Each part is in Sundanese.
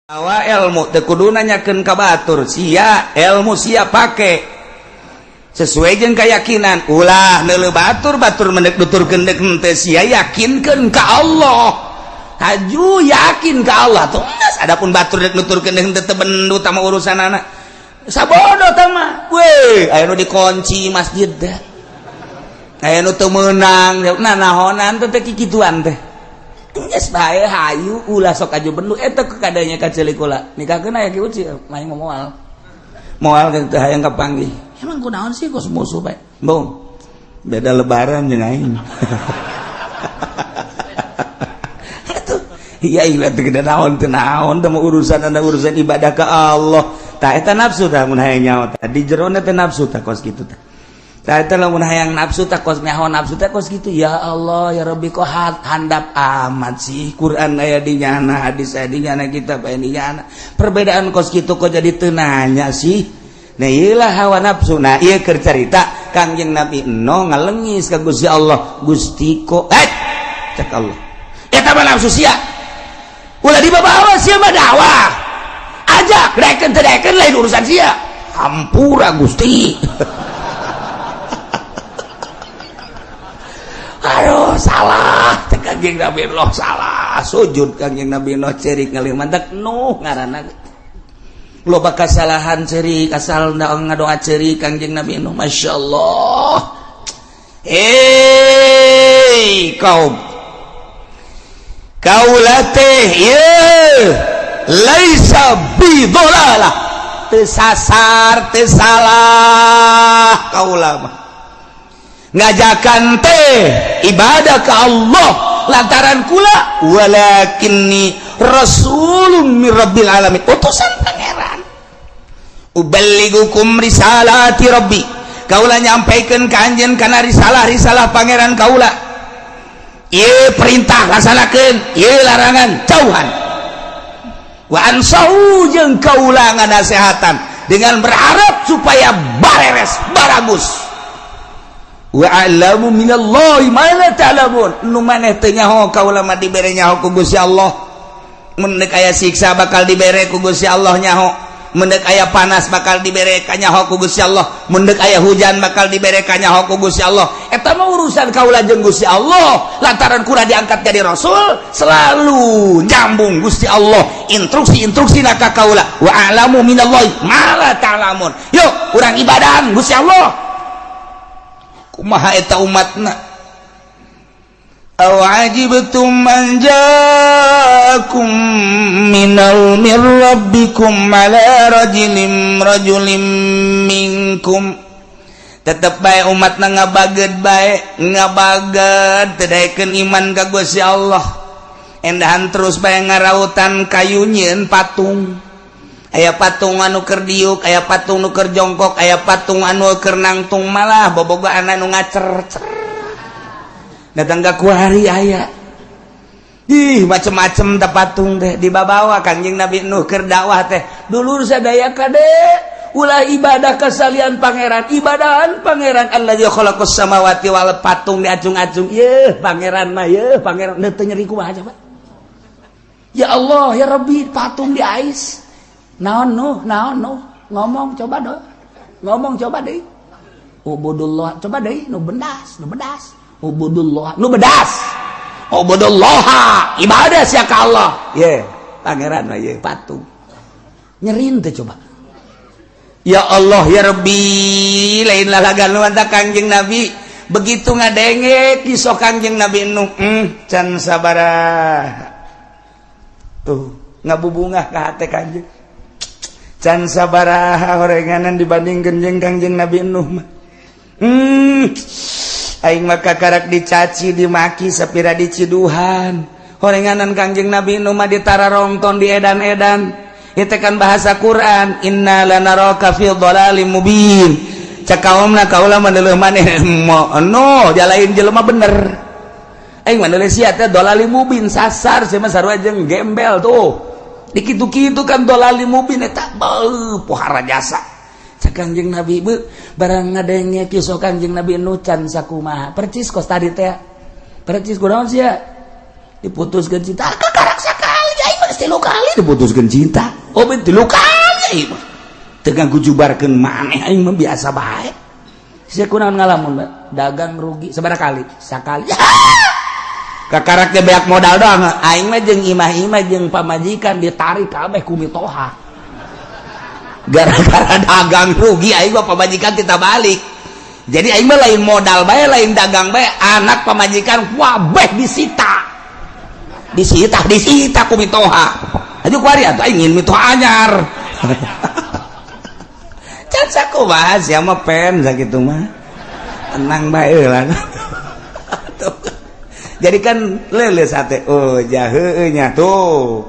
Awa ilmu teu kudu nanyakeun ka batur, sia ilmu sia pake sesuai jeung keyakinan. Ulah neuleuh batur, batur mendek nuturkeun deuk henteu, sia yakinkeun ka Allah, haju yakin ka Allah tuh. Adapun batur dek nuturkeun deuk henteu, teu bendu tama urusanana, sabodo tah mah. We aya nu dikunci masjid teh, aya nu teu meunang, nah nahonan teh kikituan teh. Geus bae, hayu ulah sok aju bendu eta kadanya ka ceulik kula. Nikahkeun aya ki uci main moal. Moal teh hayang kapanggih. Emang kunaon sih kos musuh bae? Bung. Beda lebaran jeung aing. Atuh, iya iya teh gede naon teh naon teh urusan anda urusan ibadah ke Allah. Tah eta nafsu tah mun hayang nyaho tah di jerona teh nafsu tah kos kitu tah. Lamun hayang nafsu tak kos nyaho nafsu teh kos gitu. Ya Allah ya Rabbi, kok handap amat sih? Quran aya di nyana, hadis aya di nyana, kitab aya di nyana, perbedaan kos gitu kok jadi teu nanya sih? Nah, iyalah hawa nafsu. Nah, ieu keur carita Kangjeng Nabi Nuh ngalengis ka Gusti Allah, Gusti kok cek Allah, eta mah nafsu sia, ulah dibawa sia mah dakwah ajak daekeun teu daekeun lain urusan sia. Hampura Gusti. Aduh, salah cek Kangjeng Nabi Nuh, salah. Sujud Kangjeng Nabi Nuh, cerik ngalih mantak Nuh ngaranna loba kasalahan, cerik asal ngadoa cerik Kangjeng Nabi Nuh. Masya Allah. Hei kaum, kaula teh ieu laisa bidolalah, teu sasar, teu salah. Kaula mah ngajakan teh ibadah ke Allah lantaran kula walakinni rasulun mir rabbil alamin, utusan pangeran. Uballigukum risalati rabbi, kaula nyampaikan ka anjeun kana risalah-risalah pangeran kaula. Ieu perintah laksanakeun, ieu larangan jauhan. Wa ansahu, jeung kaula nganasehatan dengan berharap supaya bareres baragus. Wa a'lamu minallahi ma la ta'lamun, nu maneh teu nyaho kaula mah dibere nyaho ku Gusti Allah. Mun deuk aya siksa bakal dibere ku Gusti Allah nyaho, mun deuk aya panas bakal dibere kanyaho ku Gusti Allah, mun deuk aya hujan bakal dibere kanyaho ku Gusti Allah. Eta mah urusan kaula jeung Gusti Allah. Lantaran kula diangkat jadi rasul selalu nyambung Gusti Allah instruksi-instruksi ka kaula. Wa a'lamu minallahi ma la ta'lamun. Yuk urang ibadahan Gusti Allah. Kumaha eta umatna? Aw ajibtum man jaakum minal mir rabbikum ala rajulin rajulim minkum. Tetep bae umatna ngabaged bae, ngabaged teu daekeun iman ka Gusti Allah. Endahan terus bae ngarautan kayu nyieun patung. Aya patung anu keur diuk, aya patung nu keur jongkok, aya patung anu keur nangtung, malah bobogohan anu ngacer-cer datang ka kuari aya. Ih, macem-macem teh patung teh dibabawa. Kangjeng Nabi Nuh keur dakwah teh, dulur sadaya, kade ulah ibadah kasalian pangeran, ibadahan pangeran alladzi khalaqas samawati wal. Patung diacung-acung, yeuh pangeran mah, yeuh pangeran. Teu nyeri kumaha coba? Ya Allah ya Rabbi, patung di ais. Naon Nuh, naon Nuh, ngomong coba dong, ngomong coba deh. Ubudullah coba deh, nu bendas, nu bedas. Ubudullah, nu bedas. Ubudullah, ibadah sia ka Allah. Ye, pangeran mah ye patung. Nyerin teh coba? Ya Allah ya Rabbi, lain lalagan lu anta Kangjeng Nabi. Begitu ngadenge kisah Kangjeng Nabi Nuh, can sabaraha. Tuh, ngabubungah ka hate Kangjeng. Can sabaraha horenganan dibandingkeun jeung Kangjeng Nabi Nuh mah. Aing mah kakarak dicaci, dimaki, sapira diciduhan. Horenganan Kangjeng Nabi Nuh mah ditararongton, di edan-edan. Itu kan bahasa Quran, inna lanaraka fi dhalalim mubin. Cek kaumna, kaula mah neuleuh maneh no jalain jelema bener. Aing mah neuleuh sia teh dhalalim mubin, sasar sia mah, sarua jeung gembel tuh. Dikitu-kitu kan dhalalim mubin eta beuh pohara jasa. Cek Kangjeng Nabi beuh barang ngadenge kisah Kangjeng Nabi Nuh can sakumaha. Percis kos tadi teh. Percis kunaon sia? Diputuskeun cinta kakarak sakali aing mah. Geus tilu kali diputuskeun cinta. Oh, tilu kali aing mah. Teu ngagujubarkeun maneh, aing mah biasa bae. Sia kunaon ngalamun, dagang rugi sabaraha kali? Sakali. Kakarak teh beak modal doang. Aing mah jeung imah-imah jeung pamajikan ditarik kabeh ku mitoha. Gara-gara dagang rugi aing mah pamajikan kita balik. Jadi aing mah lain modal bae, lain dagang bae, anak pamajikan wabeh disita. Disita, disita ku mitoha. Aju kuari atuh aing ingin mitoha anyar. Can sakumaha sia mah pen sakitu mah. Tenang bae lah. Jadi kan lele sate, oh jahe nya tuh,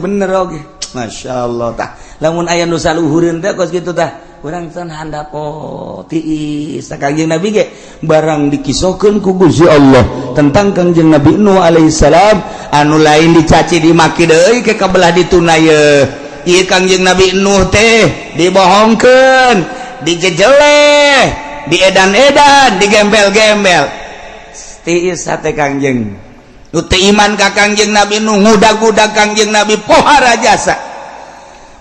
bener oke, masya Allah tah. Lamun aya nu saluhureun teh kos kitu tah, urang can handap, oh tiis. Kangjeng Nabi ge barang dikisokeun ku Gusti Allah tentang Kangjeng Nabi Nuh alaihissalam, anu lain dicaci dimaki deui ke kabelah dituna ye. Ieu Kangjeng Nabi Nuh teh dibohongkeun, dijejeleh, diedan-edan, digembel-gembel. Tiis hate Kangjeng. Nu teu iman ka Kangjeng Nabi Nuh, ngudag-ngudag Kangjeng Nabi pohara jasa.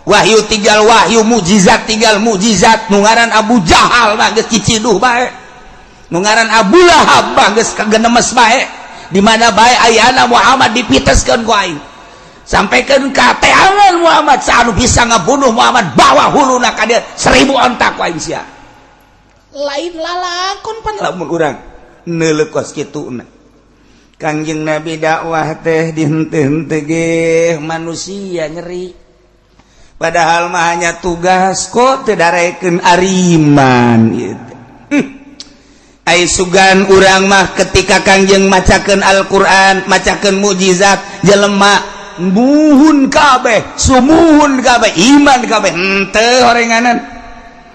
Wahyu tinggal wahyu, mukjizat tinggal mukjizat. Nu ngaran Abu Jahal mah geus ciciduh bae. Nu ngaran Abu Lahab mah geus kagenemes bae. Di mana bae ayana Muhammad dipiteskeun ku aing. Sampaikan ka teangan Muhammad, saanu bisa ngabunuh Muhammad bawa huluna ka dieu 1000 onta ku aing sia. Lain lalakon pan lamun urang neuleuh kos kituna. Kangjeng Nabi dakwah teh dihenteu-henteu ge manusia nyeri. Padahal mah hanya tugas kok teu darekeun ariman ieu teh. Ai sugan urang mah ketika Kangjeng macakeun Al-Qur'an, macakeun mukjizat, jelema muhun kabeh, sumuhun kabeh, iman kabeh, henteu horenganan.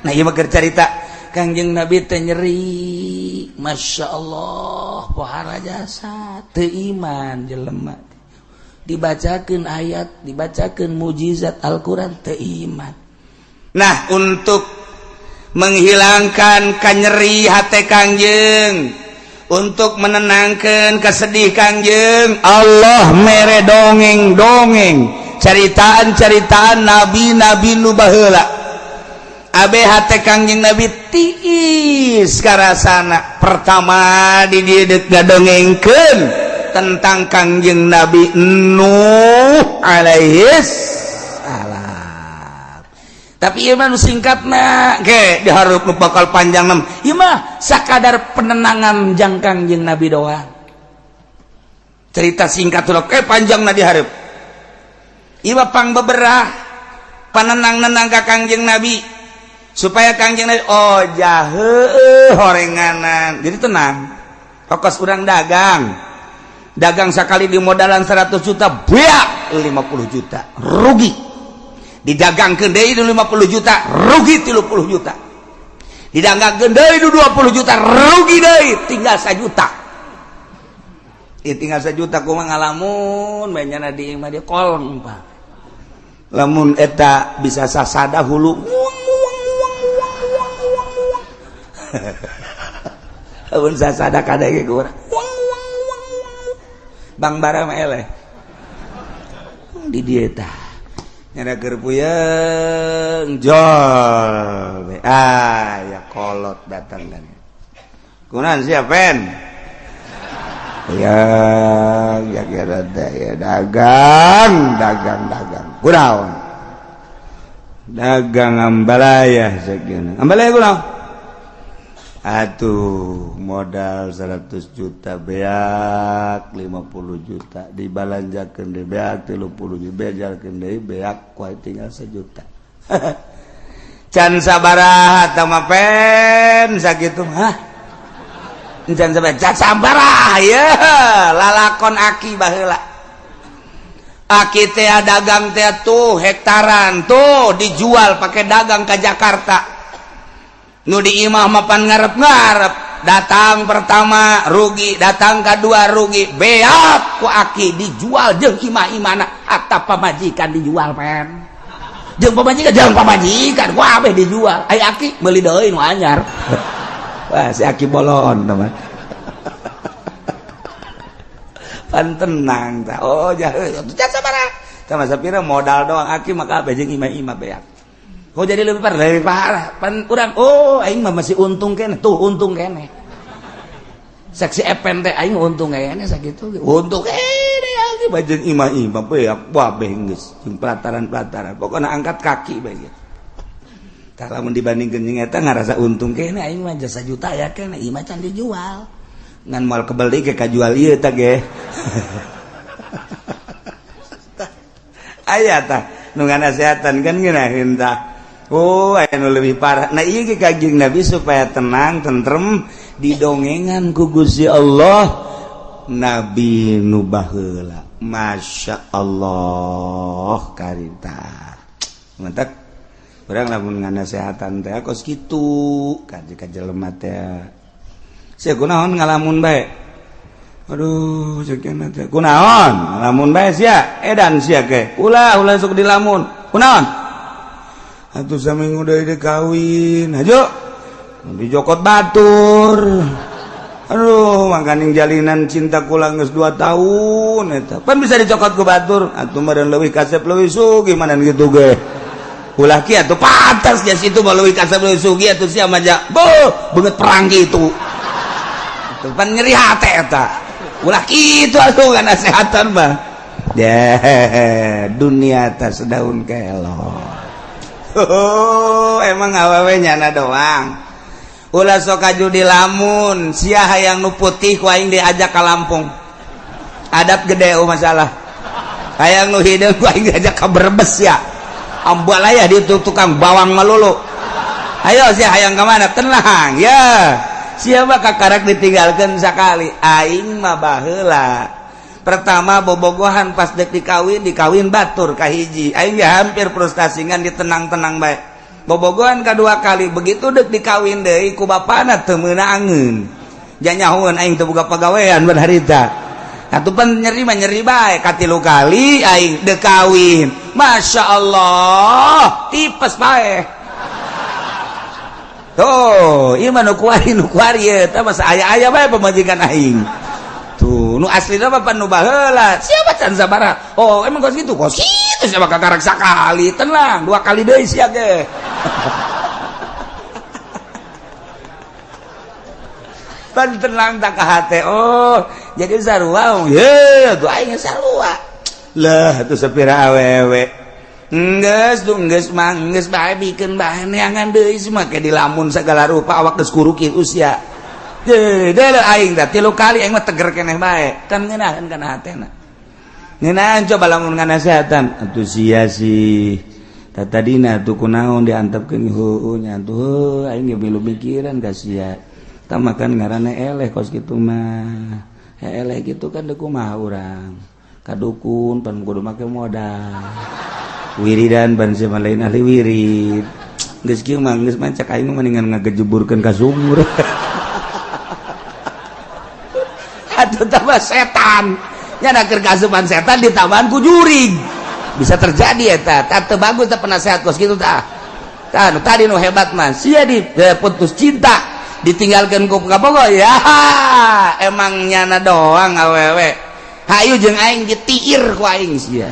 Nah, ieu mah keur carita Kangjeng Nabi teh nyeri, Masya Allah, pohara jasa teu iman jelema. Dibacakeun ayat, dibacakeun mukjizat Al-Qur'an, teu iman. Nah, untuk menghilangkan kanyeri hate Kangjeng, untuk menenangkan kesedih Kangjeng, Allah mere dongeng-dongeng, ceritaan-ceritaan nabi-nabi nu baheula. Abe hate Kangjeng Nabi tiis karasana. Pertama di dieu ngadongengkeun tentang Kangjeng Nabi Nuh alaihis salam. Tapi ieu mah nu singkatna ge dihareup nu bakal panjang nem. Ieu mah sakadar penenangan jang Kangjeng Nabi doang. Cerita singkat ulah ke panjangna dihareup. Ieu mah pang beberah panenang-nenang ka Kangjeng Nabi supaya Kangjeng Nabi, oh jahe horenganan, jadi tenang. Fokus urang dagang, dagang sekali di modalan 100 juta beak 50 juta rugi, didagangkeun deui 50 juta rugi 30 juta, didagangkeun deui 20 juta rugi deui tinggal 1 juta. Ieu tinggal 1 juta kumaha ngalamun bae nyana di imah dia kolong, Pak. Lamun eta bisa sasada hulu uang uang uang uang uang uang uang. Lamun sasada kadege ku urang uang uang uang uang. Bang bara mah eleh di dieu tah nyana keur puyeng jol we. Ah ya kolot datang dan kunaon sia pen ya ya kira ya dagang dagang dagang kunaon dagang ambalaya sekian ambalaya kunaon atuh modal 100 juta beak 50 juta dibalanjakeun deui beak 30 juta beakeun deui beak kuai tinggal 1 juta. Can sabaraha tah mah pen sakitu mah can sabaraha, can sabaraha ye lalakon aki baheula. Aki teh dagang teh tuh hektaran tuh dijual pakai dagang ke Jakarta. Nu di imah mapan ngarep-ngarep, datang pertama rugi, datang kedua rugi, beak ku aki dijual jeung imah-imahna, hatta pamajikan dijual pen jeung pamajikan, jeung pamajikan ku abeh dijual. Ai aki meuli deui nu anyar. Wah si aki bolon teman pan tenang ta. Oh jahe can sabaraha. Tah masa pira modal doang aki maka kabeh jeung imah-imah beak. Kok jadi lebih parah? Lebih parah. Pan urang oh aing mah masih untung keneh. Tuh untung keneh. Saksi epen teh aing untung keneh sakitu. Untung keneh aki bajeng imah-imah beak kabeh geus jeung pelataran-pelataran. Pokona angkat kaki bae. Tah lamun dibandingkeun jeung eta ngarasa untung keneh aing mah jasa juta ya keneh imah can dijual. Ngan moal kebeli ke kajual ieu tah ge. Aya tah nu nganasehatan kan ngeunaheun tah. Oh aya nu leuwih parah. Nah ieu ge Kanjeng Nabi supaya tenang tentrem didongengan ku Gusti Allah Nabi nu baheula. Masya Allah karita. Mantak urang lamun nganasehatan teh kos kitu ka jelema teh. Sia kunaon ngalamun bae? Aduh, ceuk teh. Kunaon? Ngalamun bae sia? Edan sia ke. Ulah ulah sok dilamun. Kunaon? Atuh saminggu deui dikawin. Hajo. Dijokot batur. Aduh, makaning jalinan cinta kula geus 2 tahun eta. Pan bisa dicokot ku batur. Atuh meureun leuwih kasep leuwih sugih mana kitu ge. Ulah kieu atuh pantas sia situ mah leuwih kasep leuwih sugih atuh sia mah ja. Beuh, beungeut perang kitu. Atuh pan nyeri hate eta. Ulah kitu atuh nganasehatan mah. Ya, dunia atas daun kelor. Oh, emang awewe nyana doang. Ulah sok kaju di lamun, sia hayang nu putih ku aing diajak ka Lampung. Adat gede oh masalah. Hayang nu hideung ku aing diajak ka Brebes ya. Ambalaya di tukang bawang melulu. Ayo sia hayang ka mana? Tenang ya. Sia mah kakarak ditinggalkeun sakali. Aing mah baheula. Pertama bobogohan pas dek dikawin, dikawin batur kahiji. Aing ya hampir frustasi ngan ditenang-tenang bae. Bobogohan kedua kali begitu dek dikawin deui ku bapana teu meunangeun. Janyahoeun aing teu boga pagawean ban harita. Atuh pan nyeri mah nyeri bae katilu kali aing dek kawin. Masya Allah, tipes bae. Tuh, ieu mah nu kuari ye, tah masa aya-aya bae pamajikan aing. Tuh, nu aslina mah pan nu baheula. Siapa can sabaraha? Oh, emang kos kitu? Kos kitu siapa kakarak sakali. Tenang, 2 kali deui sia ge. Pan tenang tak ka hate. Oh, jadi sarua. Ye, tuh aing sarua. Lah, tuh sapira awewe. Enggeus tuh enggeus mah enggeus bae bikeun bae neangan deui semua ke dilamun segala rupa awak geus kuruki usia. Deh aing teh 3 kali aing mah teger keneh bae. Kan ngeunaheun kana hatena. Ngeunaheun coba lamun nganasehatan atuh sia sih. Tah tadina atuh kunaon diantepkeun heueuh nya atuh aing ge milu mikiran ka sia. Tah makan ngaranna eleh kos kitu mah. Eleh kitu kan deuk kumaha urang. Ka dukun pan kudu make modal. Wiridan ban sia mah lain ahli wirid. Geus kieu mah geus mah cek aing mah mendingan ngagejeburkeun ka sumur. Atau tambah setan nya keur kasupan setan ditambahan ku jurig bisa terjadi eta tah teu bagus teh penasehat kos kitu tah tah nu tadi nu hebat mah sia di putus cinta ditinggalkeun ku kabogoh ya emang nyana doang awewe hayu jeung aing ditiir ku aing sia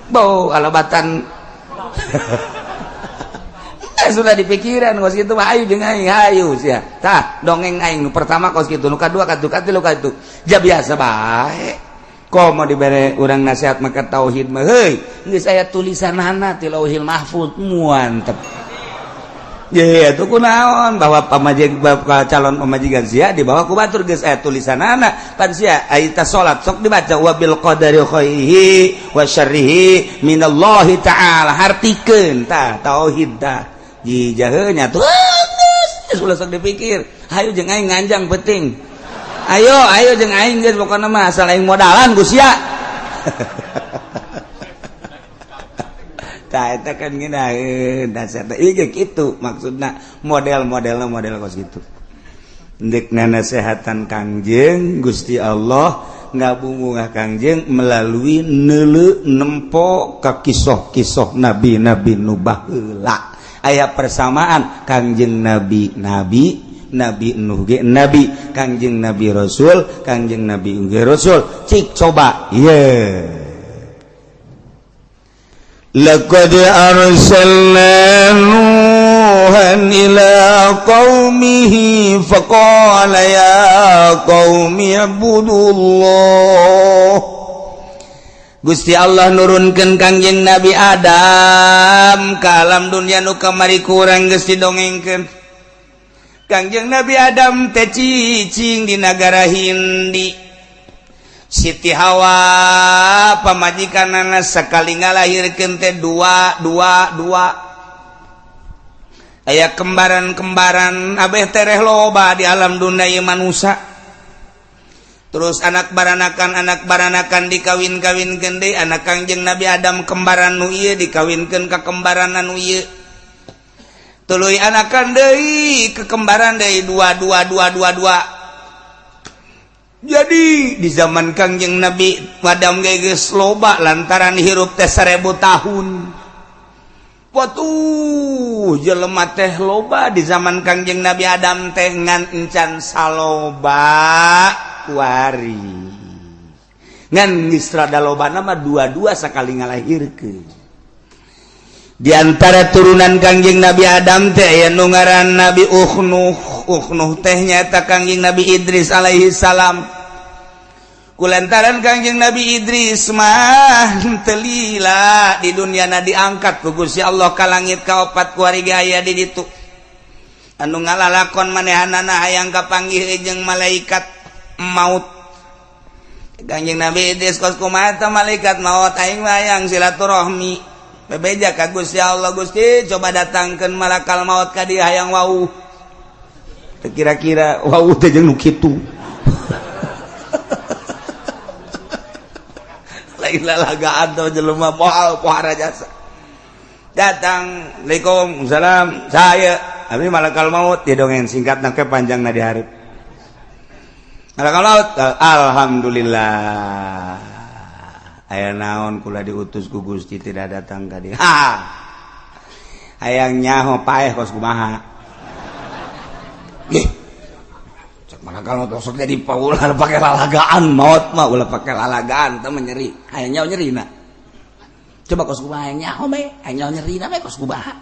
bau alabatan sudah dipikiran kos kitu mah ayu jeung aing hayu sia tah dongeng aing nu pertama kos kitu nu kadua katuh katilu katuh ja biasa bae komo dibere urang nasihat maka tauhid mah heuy geus aya tulisanana ti Lauhil Mahfuz muantep ye atuh kunaon bahwa pamajig calon pamajikan sia dibawa ku batur geus aya tulisanana pan sia ai ta salat sok dibaca wabil qadari khairihi wa syarrihi minallahi ta'ala hartikeun tah tauhid tah jijaheunya tuh geus ulah sok dipikir hayu jeung aing nganjang penting ayo ayo jeung aing geus pokona mah asal aing modalan ku sia. Tah eta kan ngeunaheun dasar teh ieu kitu maksudna model-modelna model kos kitu. Ndek nanasehatan Kangjeng Gusti Allah ngabungah Kangjeng melalui neuleu nempo ka kisoh-kisoh nabi-nabi nu baheula. Aya persamaan Kangjeng Nabi nabi, Nabi Nuh ge nabi, Kangjeng Nabi Rasul, Kangjeng Nabi ge Rasul. Cik coba ye. Laqad arsalna Nuhan ila qaumihi faqala ya qaumi ibudullah. Gusti Allah nurunkeun Kangjeng Nabi Adam ka alam dunya nu kamari kurang geus didongengkeun. Kangjeng Nabi Adam teh cicing di nagara Hindi. Siti Hawa pamajikanana sekali ngalahirkeun teh dua dua dua. Aya kembaran-kembaran abeh tereh loba di alam dunia ieu manusia. Terus anak baranakan dikawin-kawinkeun deui, anak Kangjeng Nabi Adam kembaran nu ieu dikawinkeun ka kembaran anu ieu. Tuluy anakan deui ke kembaran deui dua dua dua dua dua. Jadi di zaman Kangjeng Nabi Adam geus loba lantaran hirup teh 1000 tahun. Watuh jelema teh loba di zaman Kangjeng Nabi Adam teh ngan encan saloba kuari. Ngan geus rada lobana mah dua-dua sakali ngalahirkeun. Di antara turunan Kangjeng Nabi Adam teh aya nu ngaran Nabi Ukhnuh. Ukhnuh teh nyaeta Kangjeng Nabi Idris alaihi salam. Kulantaran Kangjeng Nabi Idris mah teu lila di dunia na diangkat ku Gusti Allah ka langit kaopat kuari ge aya di ditu. Anu ngalalakon manehanana hayang kapanggih jeung malaikat maut. Kangjeng Nabi Idris kos kumaha teh malaikat maut aing mah hayang silaturahmi. Bebeja ka Gusti Allah, Gusti coba datangkeun malakal maut ka dieu hayang wau. Kira-kira wau teh jeung nu kitu. Lain lalagaan teh jelema moal pohara jasa. Datang, Assalamualaikum, salam, saya abdi malakal maut, dia dongeng singkat ke panjang na dihareup. Malakal maut, alhamdulillah. Aya naon kula diutus ku Gusti tidak datang ka dieu. Ha. Hayang nyaho paeh kos kumaha. Ih. Cek malakal maut sok jadi paulah pake lalagaan maut mah ulah pake lalagaan teh nyeri. Hayang nyaho nyerina. Coba kos kumaha hayang nyaho me, hayang nyaho nyerina me kos kumaha.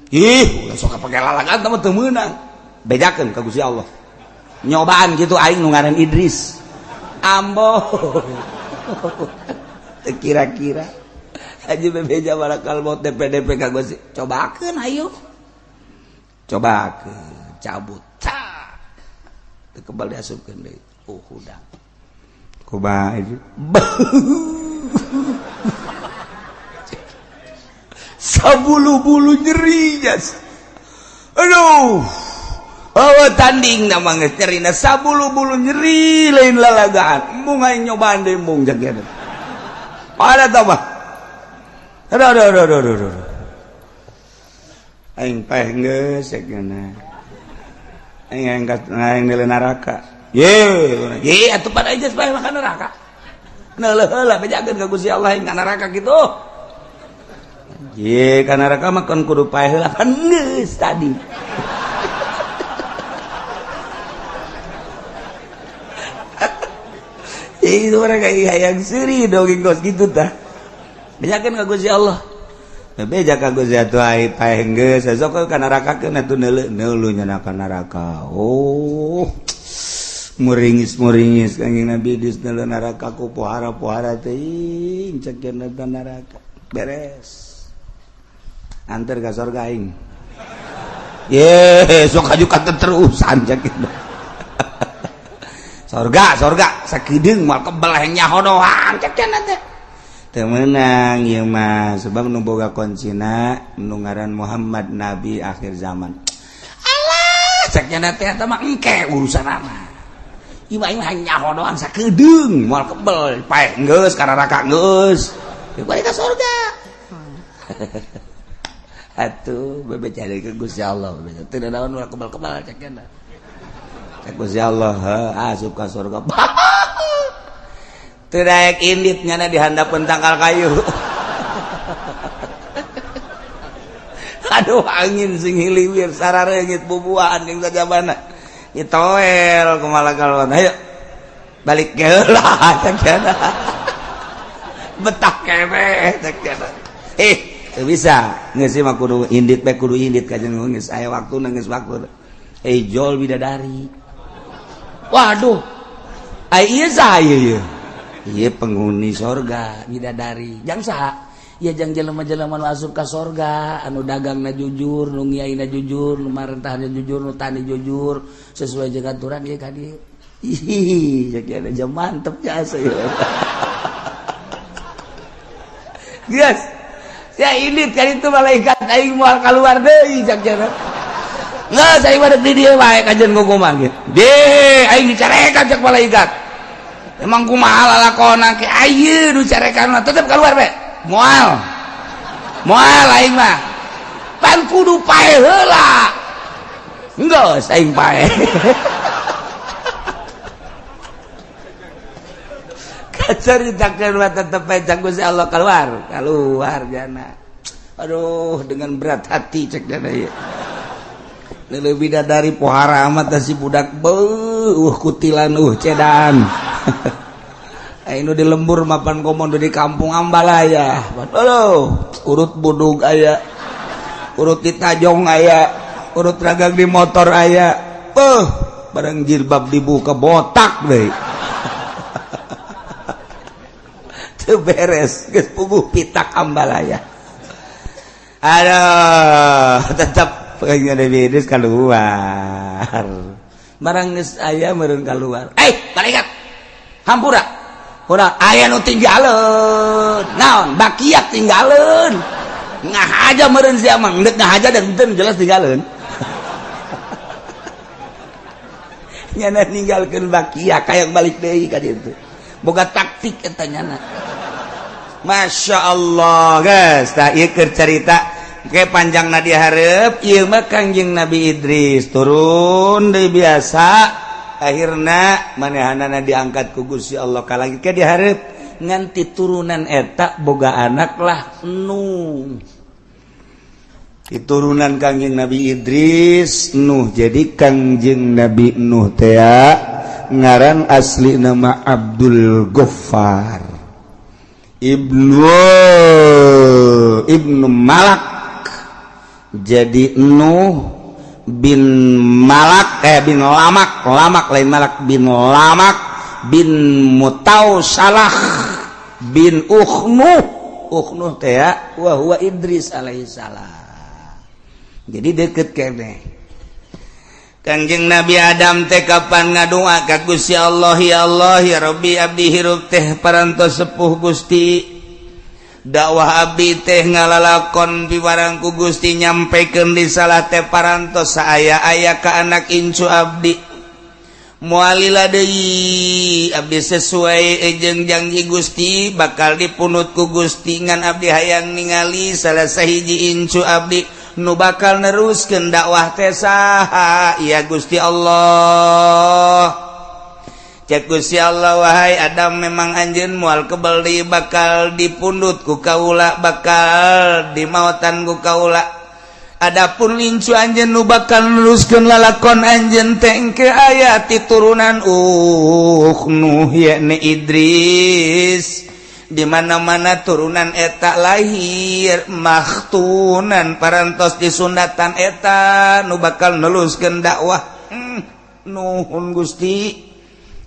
Ih, ulah sok pake lalagaan teh mah teu meunang. Bejakeun ka Gusti Allah. Nyobaan gitu aing nu ngaran Idris. Ambo. Kira-kira aja bebeja malakal maut DPDP ka Gusti. Cobakeun ayo. Cobakeun, cabut. Cak. Teu kebal diasupkeun deui. Oh, hudang. Kumaha itu? Sabulu-bulu nyeri jas. Aduh. Oh, tanding nama geus nyerina sabulu-bulu nyeri lain lalagaan. Embung aing nyobaan deui embung jageuna. Pada tambah. Aduh aduh aduh aduh aduh. Aing paeh geus ceukna. Aing angkat aing nilai neraka. Ye, ye atuh pada aja paeh mah ka neraka. Neuleuh heula bejakeun ka Gusti Allah aing ka neraka kitu. Ye, ka neraka mah kan kudu paeh heula kan geus tadi. Itu mereka hayang seuri dongeng kos kitu tah. Bejakeun ka Gusti Allah. Beja ka Gusti atuh ai paeh geus sok ka neraka keun atuh neuleuh neuleuh nya ka neraka. Oh. Muringis-muringis Kangjeng Nabi Idris neuleuh neraka ku pohara-pohara teuing cek cenah neraka. Beres. Anter ka sorga aing. Ye, sok haju ka terusan cek kitu. Sorga, sorga, sakedeung moal kebel hayang nyaho doang cek cenah teh. Teu meunang ieu mah sebab nu boga kuncina nu ngaran Muhammad Nabi akhir zaman. Alah, cek cenah teh eta mah engke urusanana. Ieu mah aing nyaho doang sakedeung moal kebel paeh geus ka neraka geus. Balik ka sorga. Atuh bebeja deui ka Gusti Allah bebeja. Teu naon moal kebel-kebel cek cenah. Cek Gusti Allah, asup ka surga. Teu daek indit nyana di handapeun tangkal kayu. Aduh angin sing hiliwir sarareungit bubuahan jeung sajabana. Nyitoel kumaha kalon. Ayo balik geula cek cenah. Betah keneh cek cenah. Teu bisa geus mah kudu indit bae, kudu indit kajen geus aya waktuna, geus waktu. Jol bidadari, waduh, ai ieu saha ieu? Ieu penghuni sorga bidadari. Jang saha? Ya, jang jelema-jelema nu asup ka sorga anu dagangna jujur, nu ngiaina jujur, nu marentahna jujur, nu tani jujur sesuai jeung aturan ieu ka dieu. Ih, jadi ada mantep jasa ya. Geus. Ya ini kan itu malaikat aing moal keluar deui cak jana. Geus aing mah di dieu bae kajen kumaha gitu. Deh aing dicarekan cak malaikat. Emang kumaha lalakona ke ayeuna nu carekan mah tetep keluar bae. Moal. Moal aing mah. Pan kudu pae heula. Geus aing pae. Ceritakan tetep cak Gusti Allah keluar, keluar jana. Aduh, dengan berat hati cek jana ieu. Leuwih dari pohara amat si budak beuh kutilan cedaan. Aing nu di lembur mapan komodo di kampung Ambalaya. Aduh, urut budug aya. Urut di tajong aya, urut ragang di motor aya. Beuh, barang jilbab dibuka botak deui. Teu beres, geus puguh pitak Ambalaya. Aduh, tetep pengen Idris keluar. Barang geus aya meureun keluar. Eh, malaikat. Hampura. Udah aya nu tinggaleun. Naon? Bakiak tinggaleun. Ngahaja meureun sia mah, endek ngahaja dan henteu jelas tinggaleun. Nyana ninggalkeun bakiak hayang balik deui ka ditu. Boga taktik eta nyana. Masya Allah guys, tak ieu keur carita ke panjangna dihareup ieu mah Kangjeng Nabi Idris turun deui biasa akhirna manehanana diangkat ku Gusti Allah ka langit ke dihareup nganti turunan eta boga anak lah Nuh. Diturunan Kangjeng Nabi Idris Nuh. Jadi Kangjeng Nabi Nuh teh ngaran asli nama Abdul Ghaffar Ibnu Malak. Jadi Nuh bin Malak bin Lamak, Lamak lain Malak, bin Lamak bin Mutausalah bin Ukhnuh. Ukhnuh teh wa huwa Idris alaihissalam. Jadi deket kene. Kangjeng Nabi Adam teh kapan ngadua ka Gusti Allah, ya Allah ya Rabbi abdi hirup teh parantos sepuh Gusti, dakwah abdi teh ngalalakon piwarang ku Gusti nyampaikan risalah teh parantos saaya-aya ka anak incu abdi, moalila deui abdi sesuai jeung janji Gusti bakal dipunut ku Gusti, ngan abdi hayang ningali salah sahiji incu abdi nu bakal neruskeun dakwah teh saha ya Gusti Allah. Cek Gusti Allah, wahai Adam memang anjeun moal kebel deui bakal dipundut ku kaula, bakal dimautan ku kaula. Adapun incu anjeun nu bakal neruskeun lalakon anjeun teh engke aya ti turunan Nuh yakni Idris. Di mana-mana turunan eta lahir makhtunan parantos disundatan eta nu bakal neluskeun dakwah. Nuhun Gusti,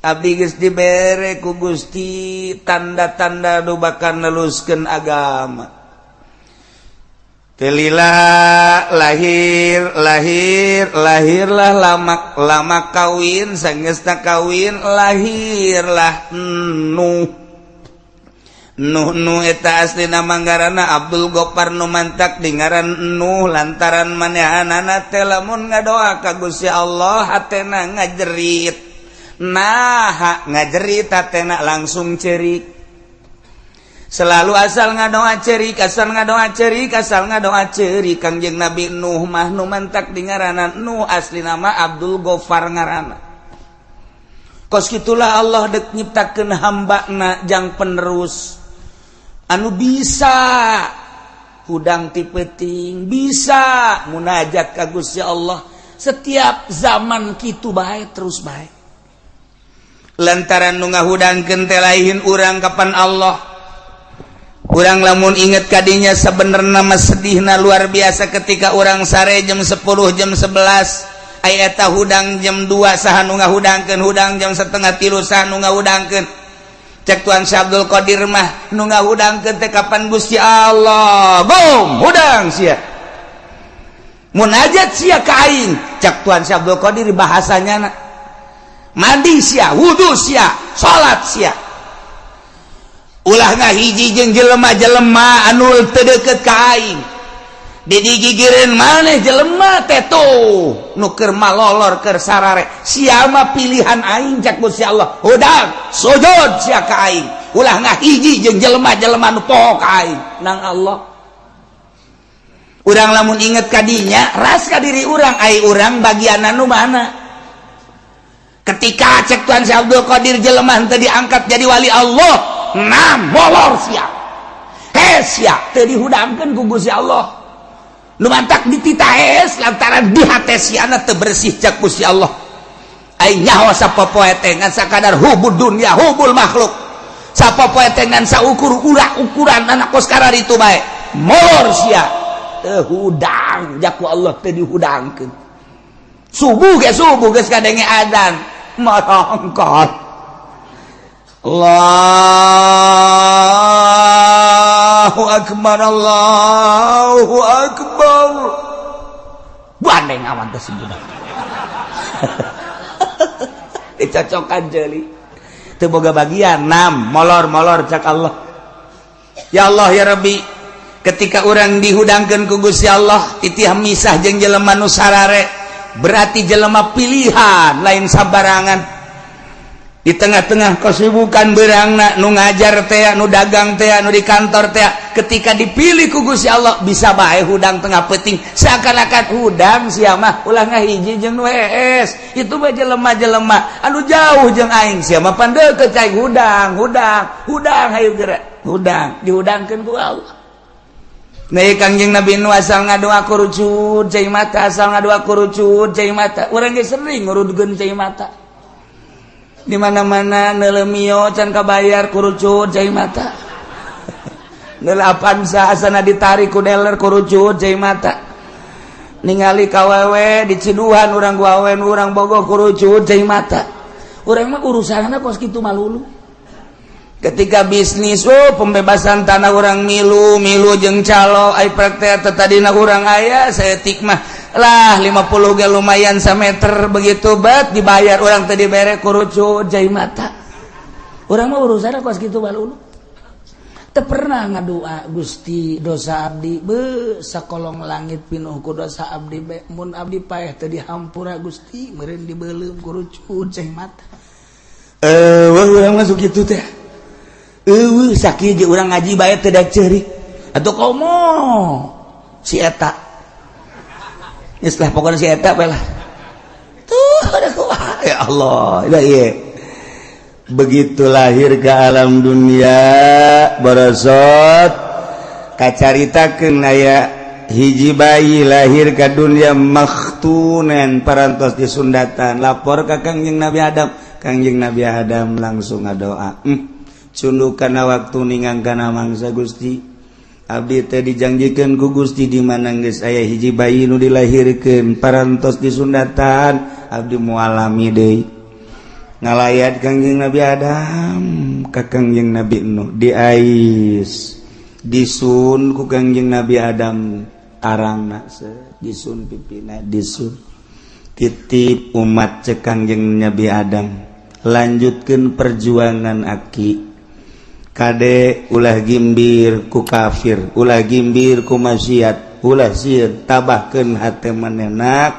abdi geus dibere ku Gusti tanda-tanda nu bakal neluskeun agama. Telila lahir lahir lahirlah lamak, lamak kawin, sanggeusna kawin lahirlah Nuh. Nuh Nuh eta asli nama ngaranna Abdul Gopar nu mantak di ngaran Nuh lantaran manehanana teh lamun ngadoa ka Gusti Allah hatena ngajerit. Nah, ngajerit hatena langsung cerik. Selalu asal ngadoa cerik, asal ngadoa cerik, asal ngadoa cerik. Kangjeng Nabi Nuh mah nu mantak di ngaranna Nuh asli nama Abdul Gofar ngaranna. Kos kitulah Allah dek nyiptakeun hambana jang penerus anu bisa hudang ti peuting, bisa munajat ka Gusti Allah setiap zaman kitu bae terus bae. Lantaran nu ngahudangkeun teh lain urang kapan Allah. Urang lamun inget kadinya, sebenarnya mah sedihna luar biasa ketika urang sare jam 10, jam 11, aya eta hudang jam 2, saha nu ngahudangkeun? Hudang jam 2.30, saha nu ngahudangkeun? Cek Tuan Syekh Abdul Qadir mah, nu ngahudangkeun teh kapan Gusti Allah. Bom hudang sia, munajat sia ka aing. Cek Tuan Syekh Abdul Qadir bahasanya, mandi sia, wudu sia, salat sia, ulah ngahiji jeung jelema-jelema anu teu deukeut ka aing. Digigireun maneh jelema teh tuh nu keur malolor, keur sarare, sia mah pilihan aing. Cek Gusti Allah, hudang, sujud sia ka aing, ulah ngahiji jeung jelema-jelema nu poho ka aing. Nang Allah, urang lamun inget kadinya, ras ka diri urang, ai urang bagian anu mana? Ketika cek Tuhan Syekh Abdul Qadir, jelema teu diangkat jadi wali Allah, nah molor sia, hees sia, teu dihudangkeun ku Gusti Allah. Nu mantak dititah hees lantaran di hate siana teu bersih. Cek Gusti Allah, aing nyaho sapopoe teh ngan sakadar hubud dunya, hubul makhluk, sapopoe teh ngan saukur urak ukuran anak kos itu bae. Molor sia, teu hudang. Jaku Allah, teu dihudangkeun. Subuh ge, subuh geus kadenge adzan, marongkot, Allahu akbar, Allahu akbar, bandeng awan teh budak dicocokan jeli, teu boga bagian. Nam molor molor. Cak Allah, ya Allah, ya Rabbi. Ketika orang dihudangkan ku Gusti Allah, titih misah jeung jelema nu sarare, berarti jelema pilihan, lain sabarangan. Di tengah-tengah kesibukan berangna, nu ngajar teh, nu dagang teh, nu di kantor teh, ketika dipilih ku Gusti Allah, bisa bae hudang tengah peuting, seakan-akan hudang sia mah, ulah ngahiji jeung nu hees, itu mah jelema-jelema anu jauh jeung aing, sia mah pan deukeut cai. Hudang, hudang, hudang, hayu geura hudang. Dihudangkeun ku Allah. Nah, Kangjeng Nabi nu asal ngadoa kurucut cai mata, asal ngadoa kurucut cai mata. Urang ge sering ngurudkeun cai mata. Di mana-mana neuleu Mio can kabayar, kurucut cai mata. Neuleu Avanza asana ditarik ku dealer, kurucut cai mata. Ningali kawewe diciduhan urang, awewe urang bogoh, kurucut cai mata. Urang mah urusanna kos kitu malulu. Ketika bisnis, oh, pembebasan tanah, urang milu milu jeung calo. Ai praktek tadina urang aya saeutik mah lah, 50 ge lumayan sameter. Begitu bet dibayar, urang teh dibere, kurucut cai mata. Urang mah urusanna kos kitu balulu. Teu pernah ngadua, "Gusti, dosa abdi be sakolong langit pinuh ku dosa abdi be, mun abdi paeh teu dihampura Gusti, meureun dibeuleum." Kurucut cai mata. Eh, urang masuk kitu teh. Eueuh, sakieu ge urang ngaji bae teu da ceurik atuh, komo si eta. Geus lah, pokoknya si eta bae lah tuh. Ada kumaha, ya Allah ya, ieu begitu lahir ke alam dunia, borosot kacaritakeun aya hiji bayi lahir ke dunia makhtunen, parantos disundatan. Lapor ka Kangjeng Nabi Adam. Kangjeng Nabi Adam langsung ngadoa, Cunduk kana waktu ningang kana mangsa, Gusti, abdi teh dijanjikan ku Gusti, di mana geus aya hiji bayi nu dilahirkeun parantos disundatan, abdi moal lami deui. Ngalayat Kangjeng Nabi Adam ka Kangjeng Nabi Nuh, diais, disun ku Kangjeng Nabi Adam tarangna, disun pipina, disun. "Titip umat," cek Kangjeng Nabi Adam, "lanjutkan perjuangan aki. Kade, ulah gimbir ku kafir, ulah gimbir ku maksiat, ulah sieun, tabahkeun hate manenak,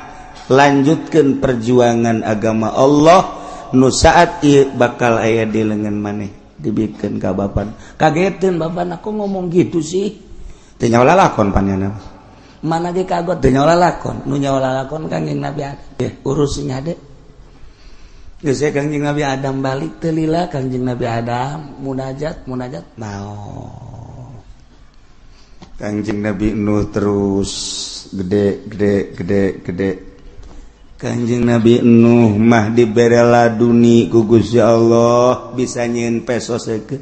lanjutkan perjuangan agama Allah nu saat ieu bakal aya di lengan maneh." Dibikeun ka bapan. Kageteun bapan, aku ngomong gitu sih, teu nyaho lalakon panjana mana ge kagot, teu nyaho lalakon. Nu nyaho lalakon Kangjeng Nabi Adam. Eh, urus nya de. Geus, Kangjeng Nabi Adam balik teu lila. Kangjeng Nabi Adam munajat, munajat, naon. Kangjeng Nabi Nuh terus gede gede gede gede. Kangjeng Nabi Nuh mah dibere laduni ku Gusti Allah, bisa nyieun peso seukeut.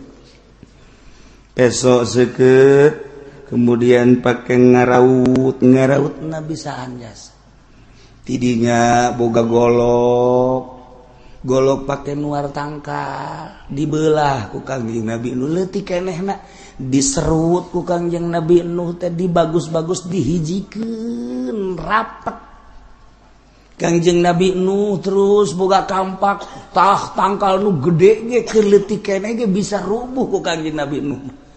Peso seket, kemudian pakai ngaraut ngaraut na bisaan jasa. Tidinya boga golok, golok pakai nuar tangkal, dibelah ku Kangjeng Nabi Nuh leutik kenehna, diserut ku Kangjeng Nabi Nuh teh, dibagus-bagus, dihijikeun rapet. Kangjeng Nabi Nuh terus boga kampak, tah tangkal nu gede ge keur leutik keneh ge bisa rubuh ku Kangjeng Nabi Nuh.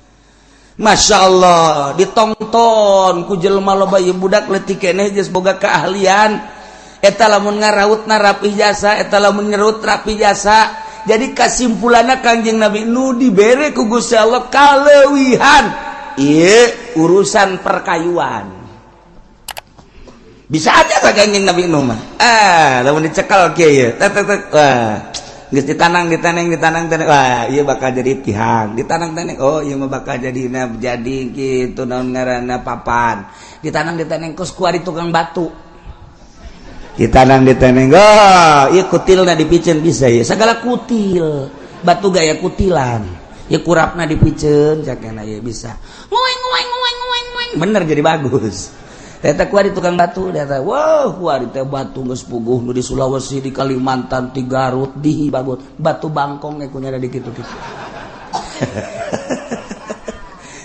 Masya Allah, ditonton ku jelema loba. Ieu budak leutik keneh geus boga keahlian eta, lamun ngarautna rapi jasa, eta lamun nyerut rapi jasa. Jadi kasimpulanna, Kangjeng Nabi Nuh dibere ku Gusti Allah kaleuwihan ieu urusan perkayuan. Bisa aja ka Kangjeng Nabi Nuh mah. Ah, lamun dicekal kieu ieu, tek tek tek, wah, geus ditanang, ditaneng, ditanang taneng, wah, ieu bakal jadi tihang. Ditanang taneng, oh, ieu mah bakal jadi jadi gitu, naon ngaranna, papan. Ditanang ditaneng, kos kuari tukang batu. Ditanang ditaneng, oh, ieu kutilna dipiceun bisa ya, segala kutil batu gaya kutilan ya, kurapna dipiceun cakena ya bisa ngueng ngueng ngueng ngueng ngueng, bener jadi bagus. Eta kuari tukang batu eta. Wow, kuari teh batu geus puguh nu di Sulawesi, di Kalimantan, di Garut, di Bagut, batu bangkong ge kunyana di kitu-kitu.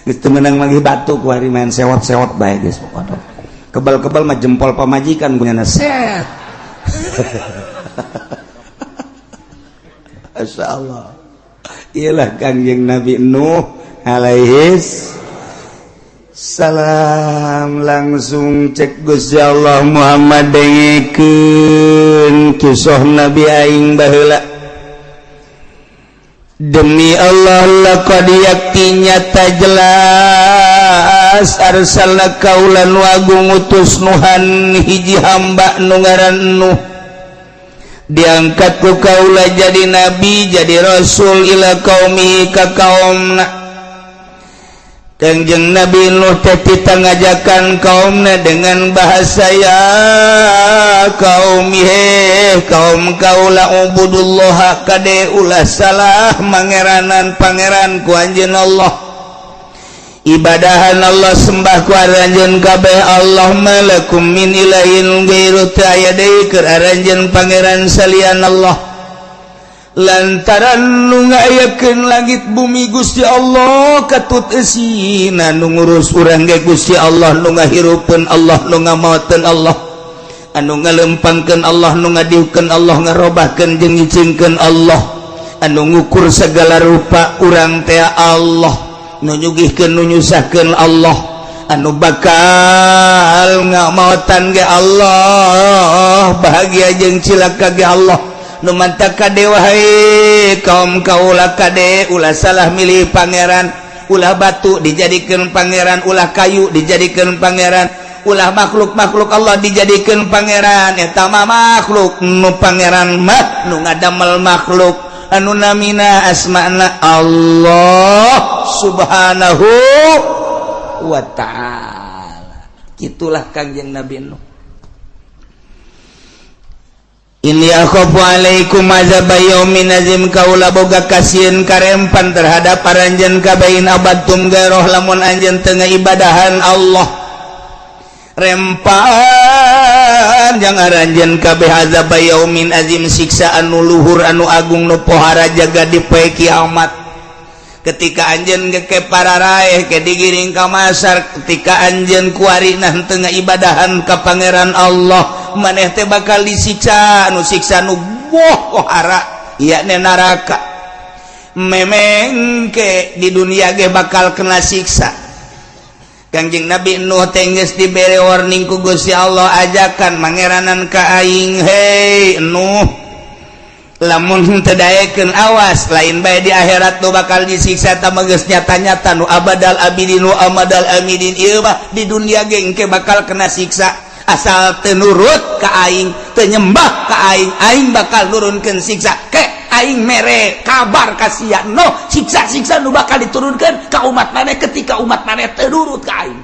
Geus teu meunang manggih batu kuari, main sewot-sewot bae geus pokona. Kebal-kebal mah jempol pamajikan kunyana set. Masya Allah. Iyalah Kangjeng Nabi Nuh alaihis salam. Langsung cek Gusti Allah, "Muhammad, dengekeun kisah Nabi aing baheula. Demi Allah, laqad, yakti nyata jelas, arsalna, kaula nu agung utus, nuhan hiji hamba nu ngaran Nuh, diangkat ku kaula jadi nabi, jadi rasul, ila qaumi, ka kaumna." Kangjeng Nabi Nuh teh ngajakan kaumna dengan bahasa, "Ya kaum, he kaum kaula, ubudullah, kade ulah salah mangeranan pangeran ku anjeun Allah, ibadahan Allah, sembah ku aranjeun kabeh Allah. Malakum min ilahin ghairu, teu aya deui keur aranjeun pangeran salian Allah, lantaran nu ngayakeun langit bumi Gusti Allah, katut eusina, nu ngurus urang ge Gusti Allah, nu ngahirupeun Allah, nu ngamaoteun Allah, anu ngalempangkeun Allah, nu ngadiukeun Allah, ngarobahkeun jeung ngicingkeun Allah, anu ngukur segala rupa urang teh Allah, nu nyugihkeun, nu nyusahkeun Allah, anu bakal ngamaotan ge Allah, bahagia jeung cilaka ge Allah. Nu mantak kade, wahai kaum kaula, kade ulah salah milih pangeran. Ulah batu dijadikan pangeran, ulah kayu dijadikan pangeran, ulah makhluk-makhluk Allah dijadikan pangeran. Eta mah makhluk. Nu pangeran mah nu ngadamel makhluk, anu namina asmana Allah Subhanahu wa Ta'ala." Itulah Kangjeng Nabi Nuh. "Inni akhafu alaikum azab yaumin azim, kaula boga kasieun karempan terhadap aranjeun kabeh, in abadtum gairoh, lamun anjeun teu ibadahan Allah, rempan jang aranjeun kabeh azab yaumin azim, siksa anu luhur, anu agung, nu pohara jaga di poe kiamat." Ketika anjeun ke para raeh ke digiring ka masar, ketika anjeun kuari nah teu ibadahan ka pangeran Allah, maneh teh bakal disiksa, nu siksa nu pohara, yakni neraka. Memengke di dunia ge bakal kena siksa. Kangjeng Nabi Nuh teh geus dibere warning ku Gusti Allah, ajakan mangeranan ka aing, "Hei Nuh, lamun teu daekeun, awas, lain bae di akhirat nu bakal disiksa, tah geus nyata-nyata nu abadal abidin nu amadal amidin, ieu mah di dunia ge engke bakal kena siksa. Asal teu nurut ka aing, teu nyembah ka aing, aing bakal nurunkeun siksa. Ke aing mere kabar ka sia, no siksa-siksa nu bakal diturunkan ka umat maneh ketika umat maneh teu nurut ka aing."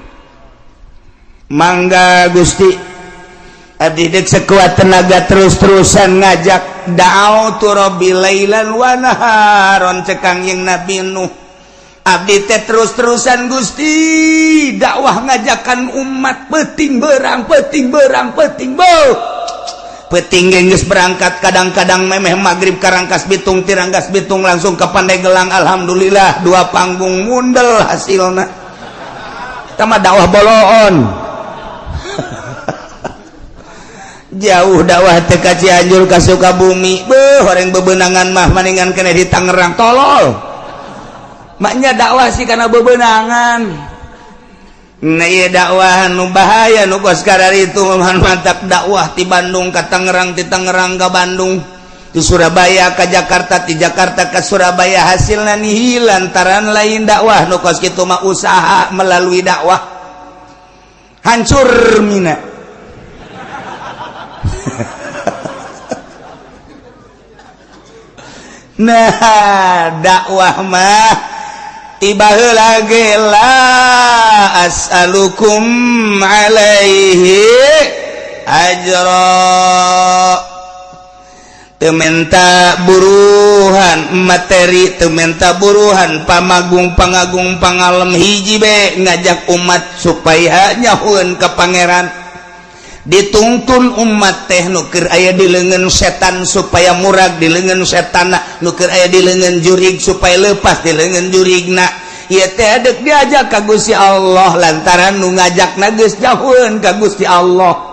"Mangga Gusti, abdi dek sekuat tenaga terus-terusan ngajak. Da'autu rabbi lailan wa naharon," cek Kangjeng Nabi Nuh. Abdi teh terus-terusan Gusti dakwah ngajakan umat peuting berang peuting berang peuting beuh peuting geus berangkat kadang-kadang memeh maghrib ka Rangkasbitung, ti Rangkasbitung langsung ke Pandeglang. Alhamdulillah, dua panggung mundel hasilna. Tama dakwah boloon jauh dakwah teh ka Cianjur, ka Sukabumi, beuh, horeng bebenangan mah maningan kene di Tangerang. Tolol maknya dakwah sih karena bebenangan. Nah, iya, dakwah nu bahaya nu kos itu mantap dakwah di Bandung ke Tangerang, di Tangerang ke Bandung, di Surabaya ke Jakarta, di Jakarta ke Surabaya, hasilnya nihil lantaran lain dakwah nu kos kitu mah, usaha melalui dakwah. Hancur mina. Nah, dakwah mah tiba lagi la as'alukum alaihi ajra, teu menta buruhan materi, teu menta buruhan pamagung, pangagung, pangalem, hiji be ngajak umat supaya nyahueun ka Pangeran. Dituntun umat teh nu keur aya di leungeun setan supaya murag di leungeun setan, nu keur aya di leungeun jurig supaya lepas di leungeun jurigna. Ieu teh dek diajak ka Gusti Allah lantaran nu ngajakna geus jauheun ka Gusti Allah.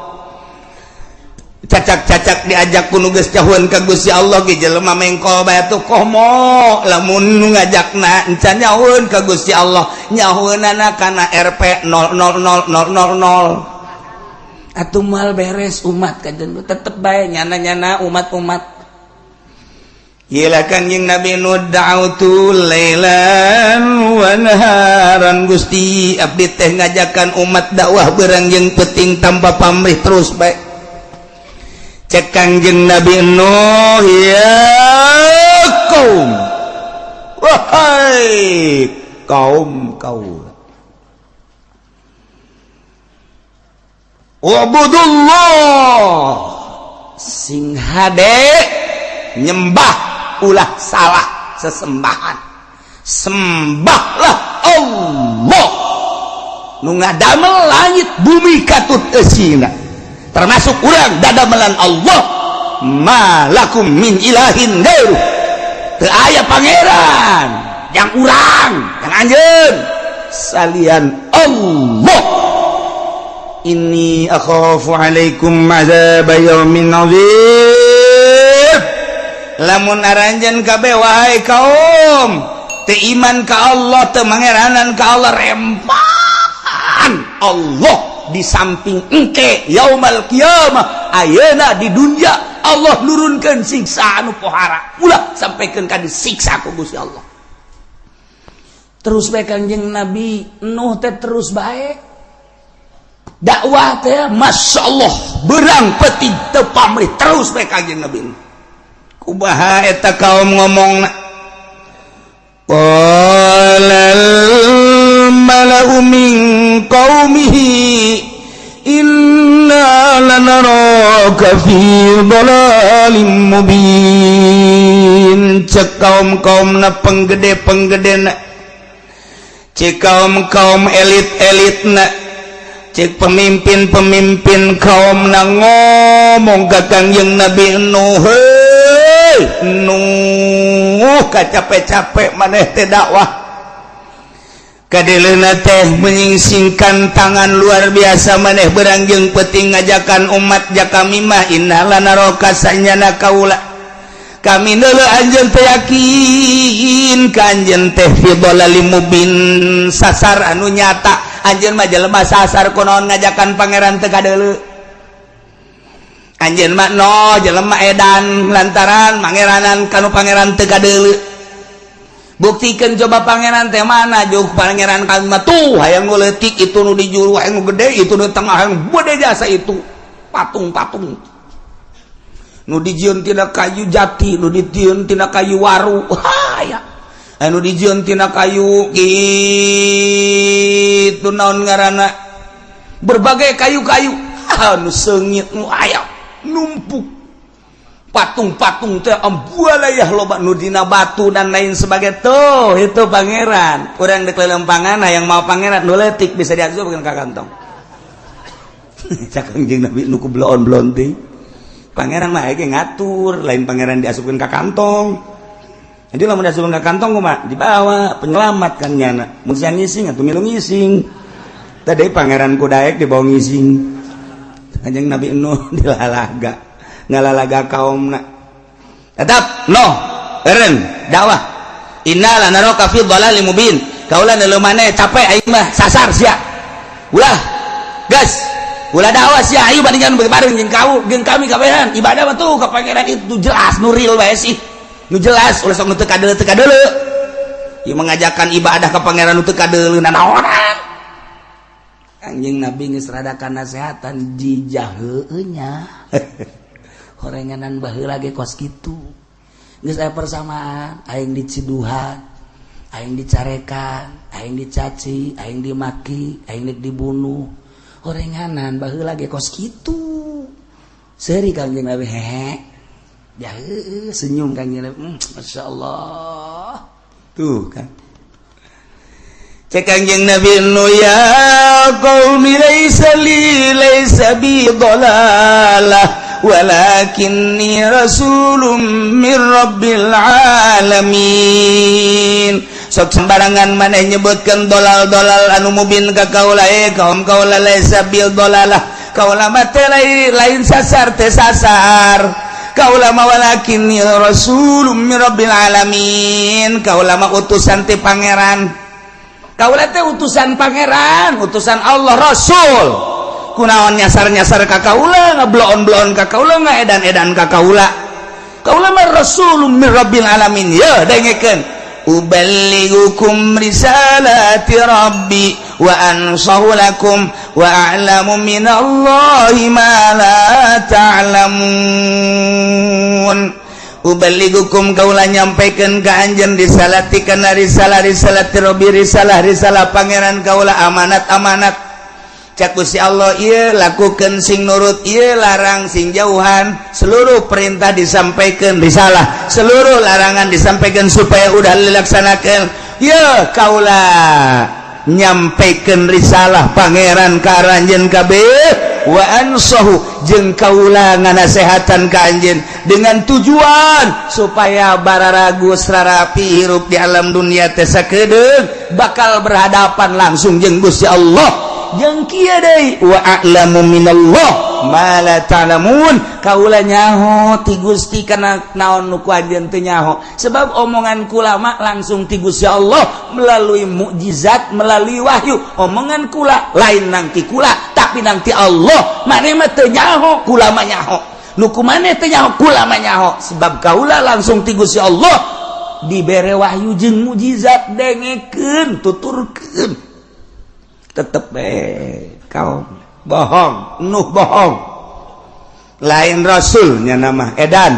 Cacak-cacak diajak ku nu geus jauheun ka Gusti Allah ge jelema mengkol bae tuh. Komo lamun nu ngajakna encan nyahueun ka Gusti Allah, nyahueunana kana Rp 000000, atuh moal beres umat kajen. Tetep bae nyana-nyana umat-umat. Gila, Kanjeng Nabi Nuh, da'autu lailan wa naharan. Gusti, abdi teh ngajakan umat dakwah berang jeung peuting tanpa pamrih, terus bae. Cek Kangjeng Nabi Nuh, ya kaum, wahai kaum kaum, ubudullah, sing hade nyembah, ulah salah sesembahan, sembahlah Allah nu ngadamel langit bumi katut eusina, termasuk urang dadamelan Allah. Malakum min ilahin gairu, teu aya pangeran yang urang yang anjeun salian Allah. Inni akhafu alaikum azab yaumin azim. Lamun aranjeun kabeh, wahai kaum, teu iman ka Allah, teu mangeranan ka Allah, rempan Allah di samping engke yaumal qiyamah, ayeuna di dunia Allah nurunkeun siksa anu pohara. Ulah sampaikan ka disiksa ku Gusti Allah. Terus bae Kangjeng Nabi Nuh teh, terus bae dakwah teh, Masya Allah, berang peuting teu pamrih, terus bae Kangjeng Nabi Nuh. Kumaha eta kaum ngomong? Qalal mala'u min qaumihi inna lanaraka fi dhalalim mubin. Cek kaum-kaum na, penggede-penggede na, cek kaum-kaum elit-elit na, cek pemimpin-pemimpin kaum na ngomong ka Kangjeng Nabi Nuh, "Nuh, capek-capek maneh teh dakwah, kadeleuna teh menyingsingkan tangan luar biasa, maneh berang jeung peuting ngajakan umat. Ja kami mah inna lanaraka, sanyana kaula, kami neuleu anjeun teh, yakin ka anjeun teh fi dhalalim mubin, sasar anu nyata. Anjeun mah jelema sasar, kunaon ngajakan Pangeran teu kadeuleu? Anjeun mah no jelema edan lantaran mangeranan kanu Pangeran teu kadeuleu. Buktikan coba Pangeran teh mana. Juk Pangeran kami mah tuh hayang nu leutik itu, nu di juru hayang nu gede itu, nu tengah hayang gede jasa itu patung-patung nu dijieun tina kayu jati, nu dijieun tina kayu waru, haya anu dijieun tina kayu kitu, naon ngaranna, berbagai kayu-kayu anu seungit nu aya numpuk. Patung-patung teh ambualayah, loba nu dina batu dan lain sebagai tuh. Itu pangeran urang dek lelempangan, yang mau pangeran nu leutik bisa diasupkeun ka kantong. Cak Kangjeng Nabi nu ku bloon-bloon teh, pangeran mah ge ngatur, lain pangeran diasupkeun ka kantong. Jadi lamun diasupkeun ka kantong kumaha? Dibawa penyelamat kan nyana. Mun sia ngising atuh milu ngising. Tadi pangeran kudaek dibawa ngising. Kanjeng Nabi Nuh dilalaga, ngalalaga kaumna. Tetap no eren dakwah. Inna lanaraka fi dhalalim mubin. Kaula nu maneh capek, aing mah sasar sia. Ulah gas, ulah dakwah sia, ayo bandingan bareng jeung kau jeung kami kabehan. Ibadah mah tuh ka pangeran itu jelas, nu real bae sih. Nu jelas, ulah sok nu teu kadeuleu, teu kadeuleu. Ieu mengajarkan ibadah ka pangeran nu teu kadeuleu nanaonan. Anjing Nabi geus rada nasehatan jijah heueuh nya. Horenganan baheula ge kos kitu. Geus aya persamaan, aing diciduhan, aing dicarekan, aing dicaci, aing dimaki, aing dibunuh. Horenganan baheula ge kos kitu. Seuri Kangjeng Nabi, hehe. Ya heueuh, senyum Kangjeng Nabi. Masya Allah. Tuh kan. Cek Kangjeng Nabi nu, ya qaumi, laisa li, laisa bi dhalalah, walakinni rasulun min rabbil alamin. Sok sembarangan maneh nyebutkeun dolal-dolal anu mubin ka kaula. Eh kaum, kaula laisa bil dolalah, kaula mah teh lain sasar, teh sasar kaula mah. Walakinni rasulun min rabbil alamin, kaula mah utusan ti pangeran, kaula teh utusan pangeran, utusan Allah, rasul. Kunaon nyasar-nyasar ka kaula, ngebloon-bloon ka kaula, ngaedan-edan ka kaula? Kaula mah rasulun min rabbil alamin. Ya dengekeun, uballighukum risalati rabbi wa ansahu lakum wa a'lamu minallahi ma la ta'lamun. Uballighukum, kaula nyampaikan ka anjeun, risalati kana risalah, risalati rabbi, risalah risalah pangeran kaula, amanat amanat. Cak Gusti Allah, ieu lakukan sing nurut, ieu larang sing jauhan. Seluruh perintah disampaikan, risalah, seluruh larangan disampaikan supaya udah dilaksanakan. Ya kaula nyampaikan risalah pangeran ka aranjeun kabeh, wa ansahu, jeung kaula nganasehatan ka anjeun dengan tujuan supaya bararagus rarapi hirup di alam dunia teh sakedeung bakal berhadapan langsung jeung Gusti Allah. Jeung kieu deui, wa a'lamu minallah ma la ta'lamun, kaula nyaho ti Gusti kana naon nu ku anjeun teu nyaho, sebab omongan kula mah langsung ti Gusti Allah melalui mukjizat, melalui wahyu. Omongan kula lain nang ti kula, tapi nang ti Allah. Maneh mah teu nyaho, kula mah nyaho. Nu ku maneh teu nyaho, kula mah nyaho, sebab kaula langsung ti Gusti Allah dibere wahyu jeung mukjizat. Dengekeun, tuturkeun. Tetep eh kau bohong, Nuh bohong, lain rasulnya, nama edan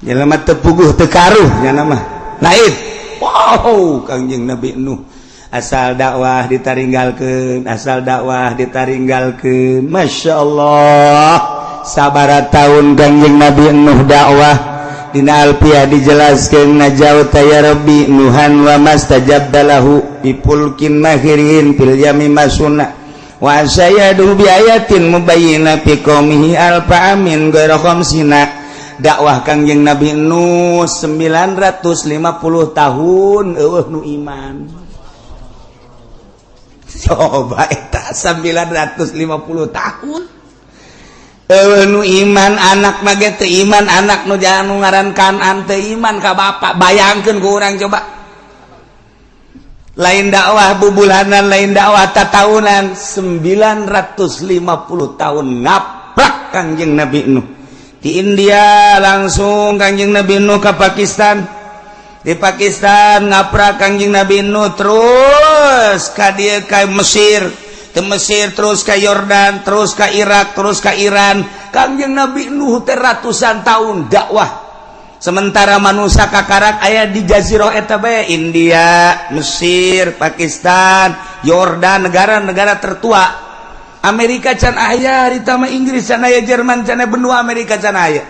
jelema teu puguh teu karuh nya nama lain. Wow, Kangjeng Nabi Nuh asal dakwah ditaringgalkeun, asal dakwah ditaringgalkeun. Masya Allah, sabara tahun Kangjeng Nabi Nuh dakwah? Dina Alfiah dijelaskan, najauta ya Rabbi Nuhan wa mastajabta lahu bi fulkin mahirin fil yami masuna wa sayadu bi ayatin mubayyina fi qaumihi alfa amin ghaira khamsina. Dakwah Kangjeng Nabi Nuh 950 tahun, eueuh nu iman. Coba eta 950 tahun eueuh nu iman. Anak mah ge teu iman, anak nu jangan nu ngaran Kanan teu iman ka bapak. Bayangkeun ku urang coba, lain dakwah bubulanan, lain dakwah tatahunan, 950 tahun ngaprak Kangjeng Nabi Nuh. Di India langsung Kangjeng Nabi Nuh ke Pakistan, di Pakistan ngaprak Kangjeng Nabi Nuh, terus ka dieu, ka Mesir, ke Mesir terus ke Yordan, terus ke Irak, terus ke Iran. Kangjeng Nabi Nuh teh ratusan tahun dakwah, sementara manusia kakarak aya di jazirah eta bae, India, Mesir, Pakistan, Yordan, negara-negara tertua. Amerika can aya harita mah, Inggris can aya, Jerman can aya, benua Amerika can aya.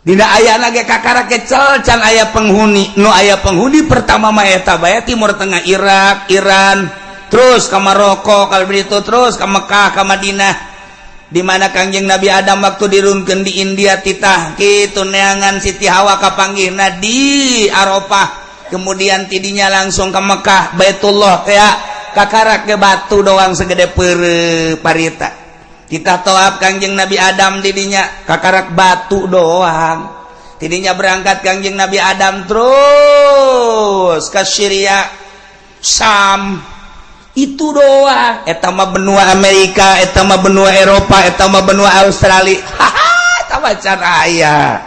Dina ayana ge kakara kecel can aya penghuni. Nu aya penghuni pertama mah eta bae Timur Tengah, Irak, Iran, terus ke Maroko, kalau begitu terus ke Mekah, ke Madinah. Di mana Kangjeng Nabi Adam waktu dirunkeun di India titah kitu neangan Siti Hawa kapanggihna di Arafah. Kemudian tidinya langsung ke Mekah, Baitullah kayak kakarak ke batu doang segede pere parita. Kita toab Kangjeng Nabi Adam didinya kakarak batu doang. Tidinya berangkat Kangjeng Nabi Adam terus ke Syria, Sam, itu doang. Eta mah benua Amerika, eta mah benua Eropa, eta mah benua Australia. Haha, eta mah can aya.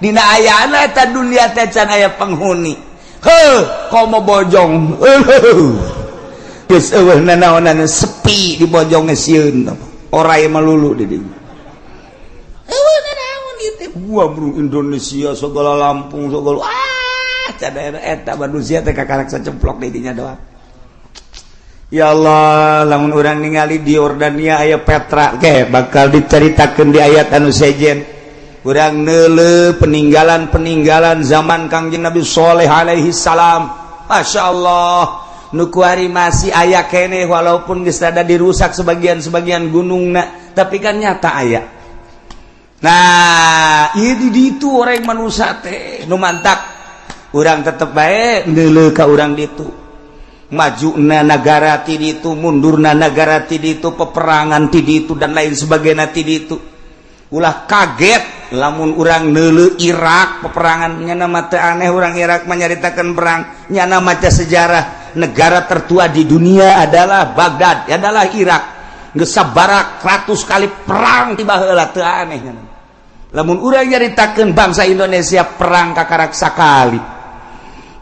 Dina ayana eta dunia teh can aya penghuni. Heuh, komo bojong. Geus eueuh nanaonan, sepi di bojong sieun. Orai melulu di dinya. Eueuh nanaon ieu teh. Gua bro Indonesia segala Lampung segala, ah, can eta manusia teh kakarak sacemplok di dinya doang. Ya Allah, lamun urang ningali di Yordania aya Petra ke bakal diceritakan di ayat anu sejen. Urang neuleuh peninggalan-peninggalan zaman Kangjeng Nabi Soleh alaihi salam. Masya Allah, nu kuari masih aya keneh walaupun geus rada dirusak sebagian-sebagian gunungna, tapi kan nyata aya. Nah, ieu di ditu orang manusia teh nu mantak urang tetep bae neuleuh ka urang ditu. Maju na negara ti ditu, mundurna negara ti ditu, peperangan ti ditu, dan lain sebagainya ti ditu. Ulah kaget lamun urang neuleuh Irak peperangan, nyana mah teu aneh urang Irak menyaritakan perang, nyana maca sejarah negara tertua di dunia adalah Baghdad, adalah Irak. Geus sabarak ratus kali perang ti baheula, teu aneh nyana. Lamun urang nyaritakeun bangsa Indonesia perang kakarak sakali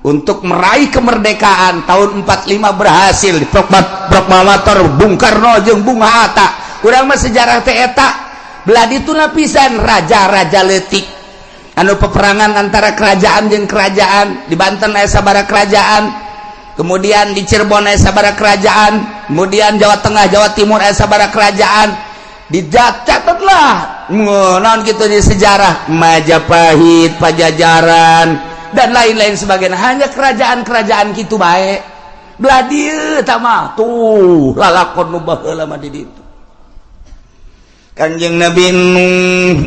untuk meraih kemerdekaan tahun 45 berhasil di proklamator Bung Karno jeung Bung Hatta. Urang mah sejarah teh eta belah ditu pisan raja-raja leutik anu peperangan antara kerajaan jeung kerajaan. Di Banten aya sabaraha kerajaan, kemudian di Cirebon aya sabaraha kerajaan, kemudian Jawa Tengah, Jawa Timur aya sabaraha kerajaan. Dicatatlah naon gitu di sejarah Majapahit, Pajajaran, dan lain-lain sebagainya. Hanya kerajaan-kerajaan gitu baik belah dieu mah tuh lalakon nu baheula mah di ditu. Kanjeng Nabi Nuh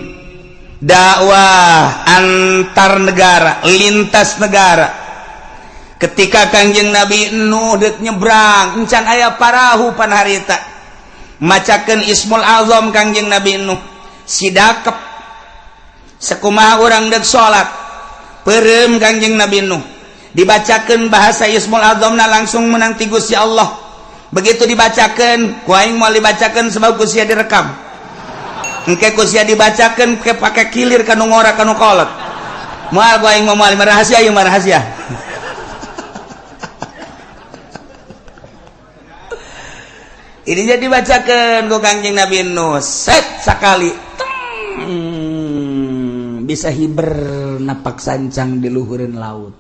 dakwah antar negara, lintas negara. Ketika Kanjeng Nabi Nuh dek nyebrang, encan aya parahu pan harita, macakeun Ismul Azam Kanjeng Nabi Nuh sidakep sekumaha urang dek salat perem. Kanjeng Nabi Nuh dibacakan bahasa Ismul Azamna langsung menang ti Gusti Allah. Begitu dibacakan ku aing mau dibacakan sebab ku sia direkam, engke ku sia dibacakan ke pake kilir kanu ngora kanu kolot. Moal ku aing moal, rahasia ieu mah, rahasia. Ini jadi dibacakan ku Kanjeng Nabi Nuh set sakali teng, bisa hiber napak sancang di luhureun laut.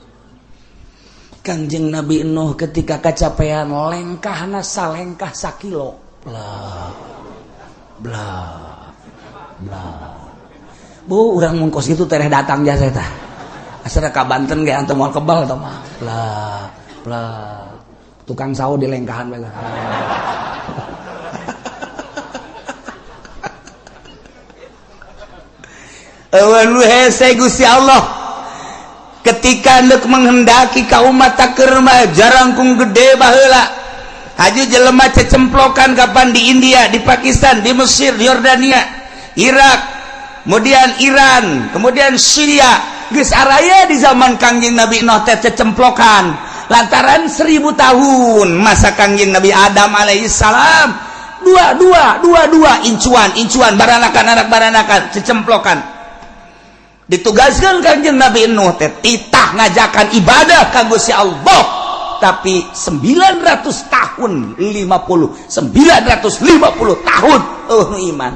Kangjeng Nabi Nuh ketika kecapean lengkahna salengkah sakilo, bla bla bla. Bu, urang mun kos kitu tereh datang jasa eta asal ka Banten ge antum moal kebal tah mah. Bla bla, tukang sawo di lengkahan bae. Eueuh nu hese Gusti Allah ketika ndek menghendaki ka umat taker mah jarangkung gede baheula haju jelema cecemplokan kapan di India, di Pakistan, di Mesir, di Yordania, Irak, kemudian Iran, kemudian Syria. Geus araya di zaman Kangjeng Nabi Nuh teh cecemplokan lantaran 1000 tahun masa Kangjeng Nabi Adam alaihi salam, dua dua dua dua incuan incuan baranakan anak baranakan cecemplokan. Ditugaskan Kangjeng Nabi Nuh teh titah ngajakan ibadah ka Gusti Allah, tapi 900 tahun 50 950 tahun nu iman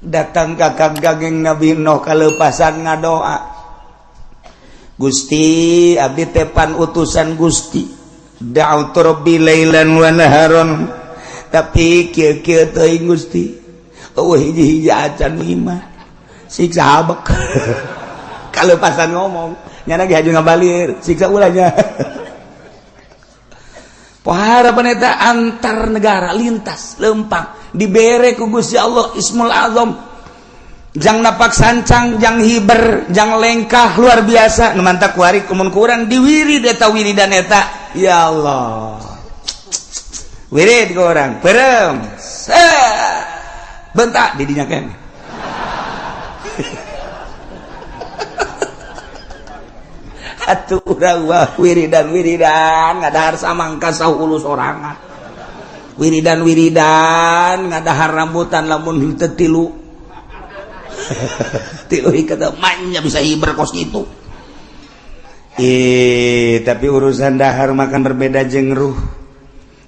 datang ka Kangjeng Nabi Nuh kalepasan ngadoa, Gusti, abdi teh pan utusan Gusti, da'utu rabbi lailan wa naharon, tapi kieu-kieu teuing Gusti, eueuh hiji-hiji acan iman. Siksa abek. Kalepasan ngomong, nyana ge haju ngabalir, siksa ulahnya. Pohara eta antar negara lintas lempang dibere ku Gusti Allah Ismul Azam, jang napak sancang, jang hiber, jang lengkah luar biasa. Nu mantak kuari kumun kurang diwirid eta wiridan eta, ya Allah, wirid ke orang perem bentak di dinya keneh. Atuh urang wah wiridan wiridan ngadahar samangka sahulu sorangan, wiridan wiridan ngadahar rambutan, lamun henteu tilu tilu ikat manya bisa hiber kos gitu. Eh, tapi urusan dahar makan berbeda jeung ruh.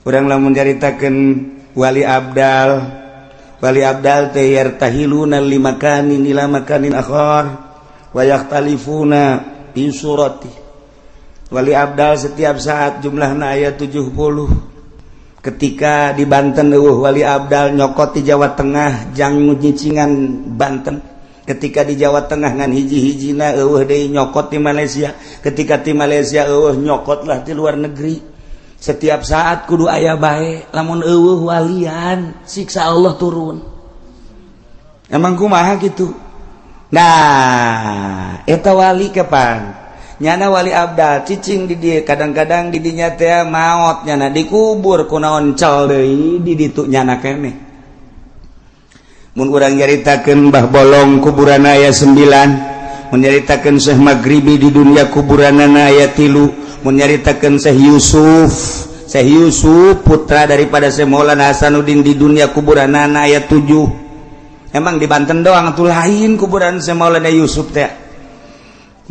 Urang lamun nyaritakeun wali abdal, wali abdal teh yartahiluna limakanin ila makanin akhar wa yakhtalifuna fi surati. Wali abdal setiap saat jumlahna aya 70. Ketika di Banten eueuh wali abdal, nyokot di Jawa Tengah jang nyicingan Banten. Ketika di Jawa Tengah ngan hiji-hijina eueuh deui, nyokot di Malaysia. Ketika di Malaysia eueuh, nyokot lah di luar negeri. Setiap saat kudu aya bae. Lamun eueuh walian, siksa Allah turun. Emang kumaha gitu? Nah, eta wali kapan nyana wali abdal cicing di dia, kadang-kadang di dinya teh maot nyana, dikubur, kunaon cal deui di ditu nyana keneh. Mun urang nyaritakeun Mbah Bolong, kuburan aya 9. Mun nyaritakeun Syekh Maghribi, di dunia kuburanana aya 3. Mun nyaritakeun Syekh Yusuf, Syekh Yusuf putra daripada Syekh Maulana Hasanuddin, di dunia kuburanana aya 7. Emang di Banten doang tuh lain kuburan Syekh Maulana Yusuf teh.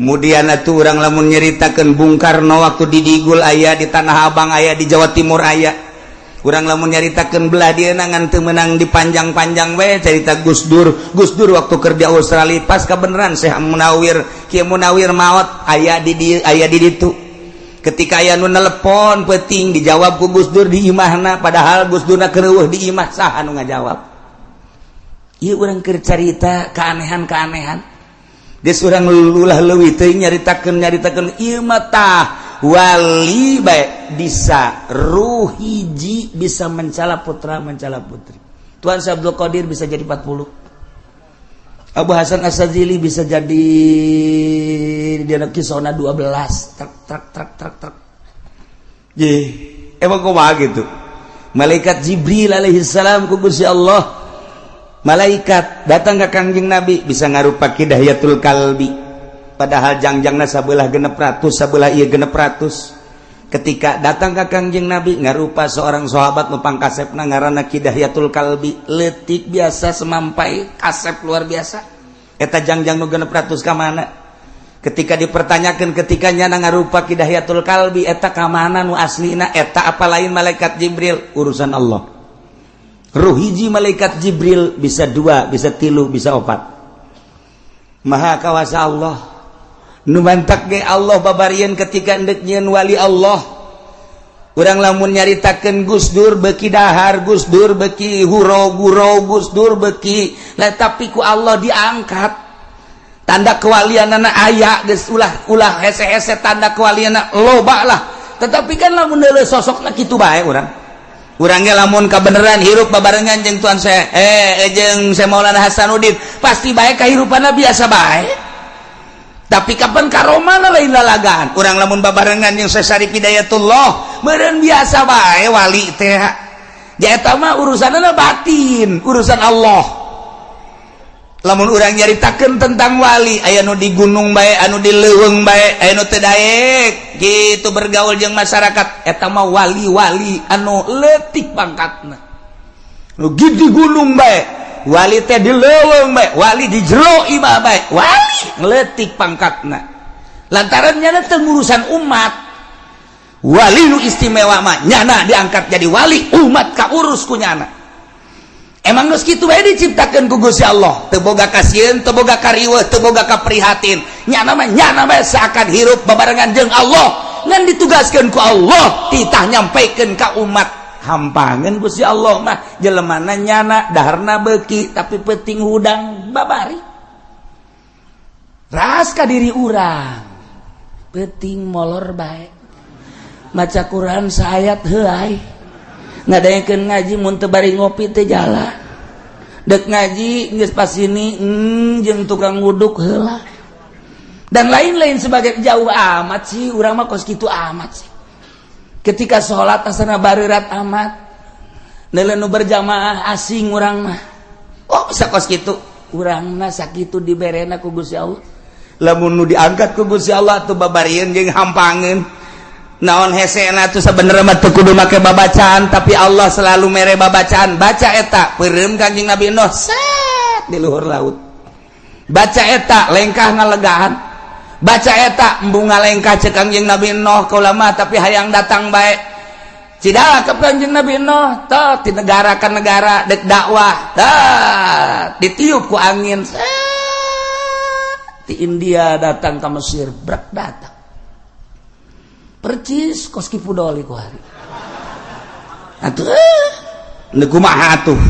Kemudian atuh urang lamun nyaritakeun Bung Karno, waktu di Digul aya, di Tanah Abang aya, di Jawa Timur aya. Urang lamun nyaritakeun belah dia ngan teu meunang dipanjang-panjang we cerita Gus Dur. Gus Dur waktu kerja Australia pas kebenaran Syekh Munawir, Kiai Munawir maot, aya di aya di ditu. Ketika aya nu nelepon penting, dijawab ku Gus Dur di imahna, padahal Gus Dur keur di imah. Saha nu ngajawab? Ieu urang keur carita keanehan-keanehan. Geus urang ulah leuwih teuing nyaritakeun nyaritakeun ieu mah. Tah, wali bae bisa ruh hiji bisa mencala putra, mencala putri. Tuan Syekh Abdul Qadir bisa jadi 40, Abu Hasan Asy-Syadzili bisa jadi di anak kisona 12, truk truk truk truk truk. Ye, emang kumaha gitu? Malaikat Jibril alaihi salam ku Gusti Allah, malaikat datang ke Kangjeng Nabi bisa ngarupa Ki Dihyatul Kalbi, padahal jangjangna sabelah 600, sabelah ieu 600. Ketika datang ke Kangjeng Nabi ngarupa seorang sahabat nu pangkasepna, ngaranna Ki Dihyatul Kalbi, leutik biasa semampai, kasep luar biasa. Eta jangjang nu 600 ka mana? Ketika dipertanyakan, ketika nyana ngarupa Ki Dihyatul Kalbi, eta ka mana nu aslina eta, apa lain malaikat Jibril? Urusan Allah. Ruh hiji malaikat Jibril bisa dua, bisa tilu, bisa opat. Maha kawasa Allah. Nu mantak ge Allah babarian ketika endek nyieun wali Allah. Urang lamun nyaritakeun Gus Dur beki dahar, Gus Dur beki huro guro, Gus Dur beki lah, tapi ku Allah diangkat. Tanda kewalianana aya geus, ulah ulah hese-hese, tanda kewalianana loba lah. Tetapi kan lamun deuleu sosokna kitu bae urang. Urangnya lamun kebenaran hirup babarengan jeung Tuan saya jeung saya Maulana Hasanuddin, pasti baik kehidupannya biasa baik. Tapi kapan karomana lain lalagaan. Urang lamun babarengan jeung Syekh Syarif Hidayatullah, meureun biasa bae wali teh. Ja eta mah urusanna batin, urusan Allah. Lamun urang nyaritakeun tentang wali, aya nu di gunung bae, anu di leuweung bae, aya nu teu daek gitu bergaul jeung masyarakat, eta mah wali-wali anu leutik pangkatna. Nu di gunung bae wali teh, di leuweung bae wali, di jero imah bae wali, leutik pangkatna lantaran nyana teu ngurusan umat. Wali nu istimewa mah nyana diangkat jadi wali, umat kaurus ku nyana. Emang geus kitu bae diciptakeun ku Gusti Allah, teu boga kasieun, teu boga kariweuh, teu boga kaprihatin. Nyana mah nyana bae, seakan hirup babarengan jeung Allah, ngan ditugaskeun ku Allah titah nyampaikeun ka umat. Hampangeun Gusti Allah mah jelemana nyana daharna beuki, tapi penting hudang babari. Ras ka diri urang. Peuting molor bae. Maca Quran saayat heuay. Ngadaekeun ngaji mun teu bari ngopi teu jalan. Dek ngaji geus pas ini jeung tukang wuduk heula. Dan lain-lain sebagai jauh amat sih urang mah kos kitu amat sih. Ketika sholat asana bareurat amat. Neuleuh nu berjamaah asing urang mah. Oh bisa kos kitu. Urang mah sakitu diberena ku Gusti Allah. Lamun nu diangkat ku Gusti Allah tuh babarieun jeung hampangeun. Naon hesena tuh sebenarnya mah teu kudu make babacaan, tapi Allah selalu mere babacaan. Baca eta peureum Kanjeng Nabi Nuh set di luhur laut. Baca eta lengkah ngalegahan. Baca eta embung ngalengkah ceuk Kanjeng Nabi Nuh kaula mah tapi hayang datang bae. Cidalakep Kanjeng Nabi Nuh tah di negara ka negara dek dakwah tah ditiup ku angin set di India datang ke Mesir brek datang. Percis kos Ki Fudoli ku hari. Atuh nu kumaha atuh.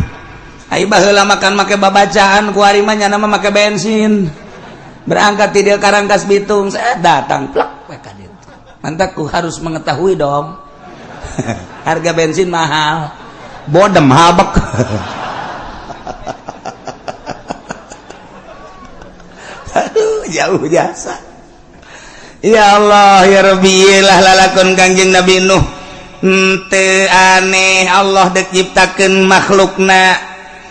Ai baheula makan make babacaan ku hari mah nyana mah make bensin. Berangkat ti dieu Karangkas Bitung, saya datang plek we ka dieu. Mantak ku harus mengetahui dong. Harga bensin mahal. Bodem habek. Aduh, jauh jasa. Ya Allah ya Rabbi lah lalakon Kangjeng Nabi Nuh. Henteu aneh Allah dek nyiptakeun makhlukna,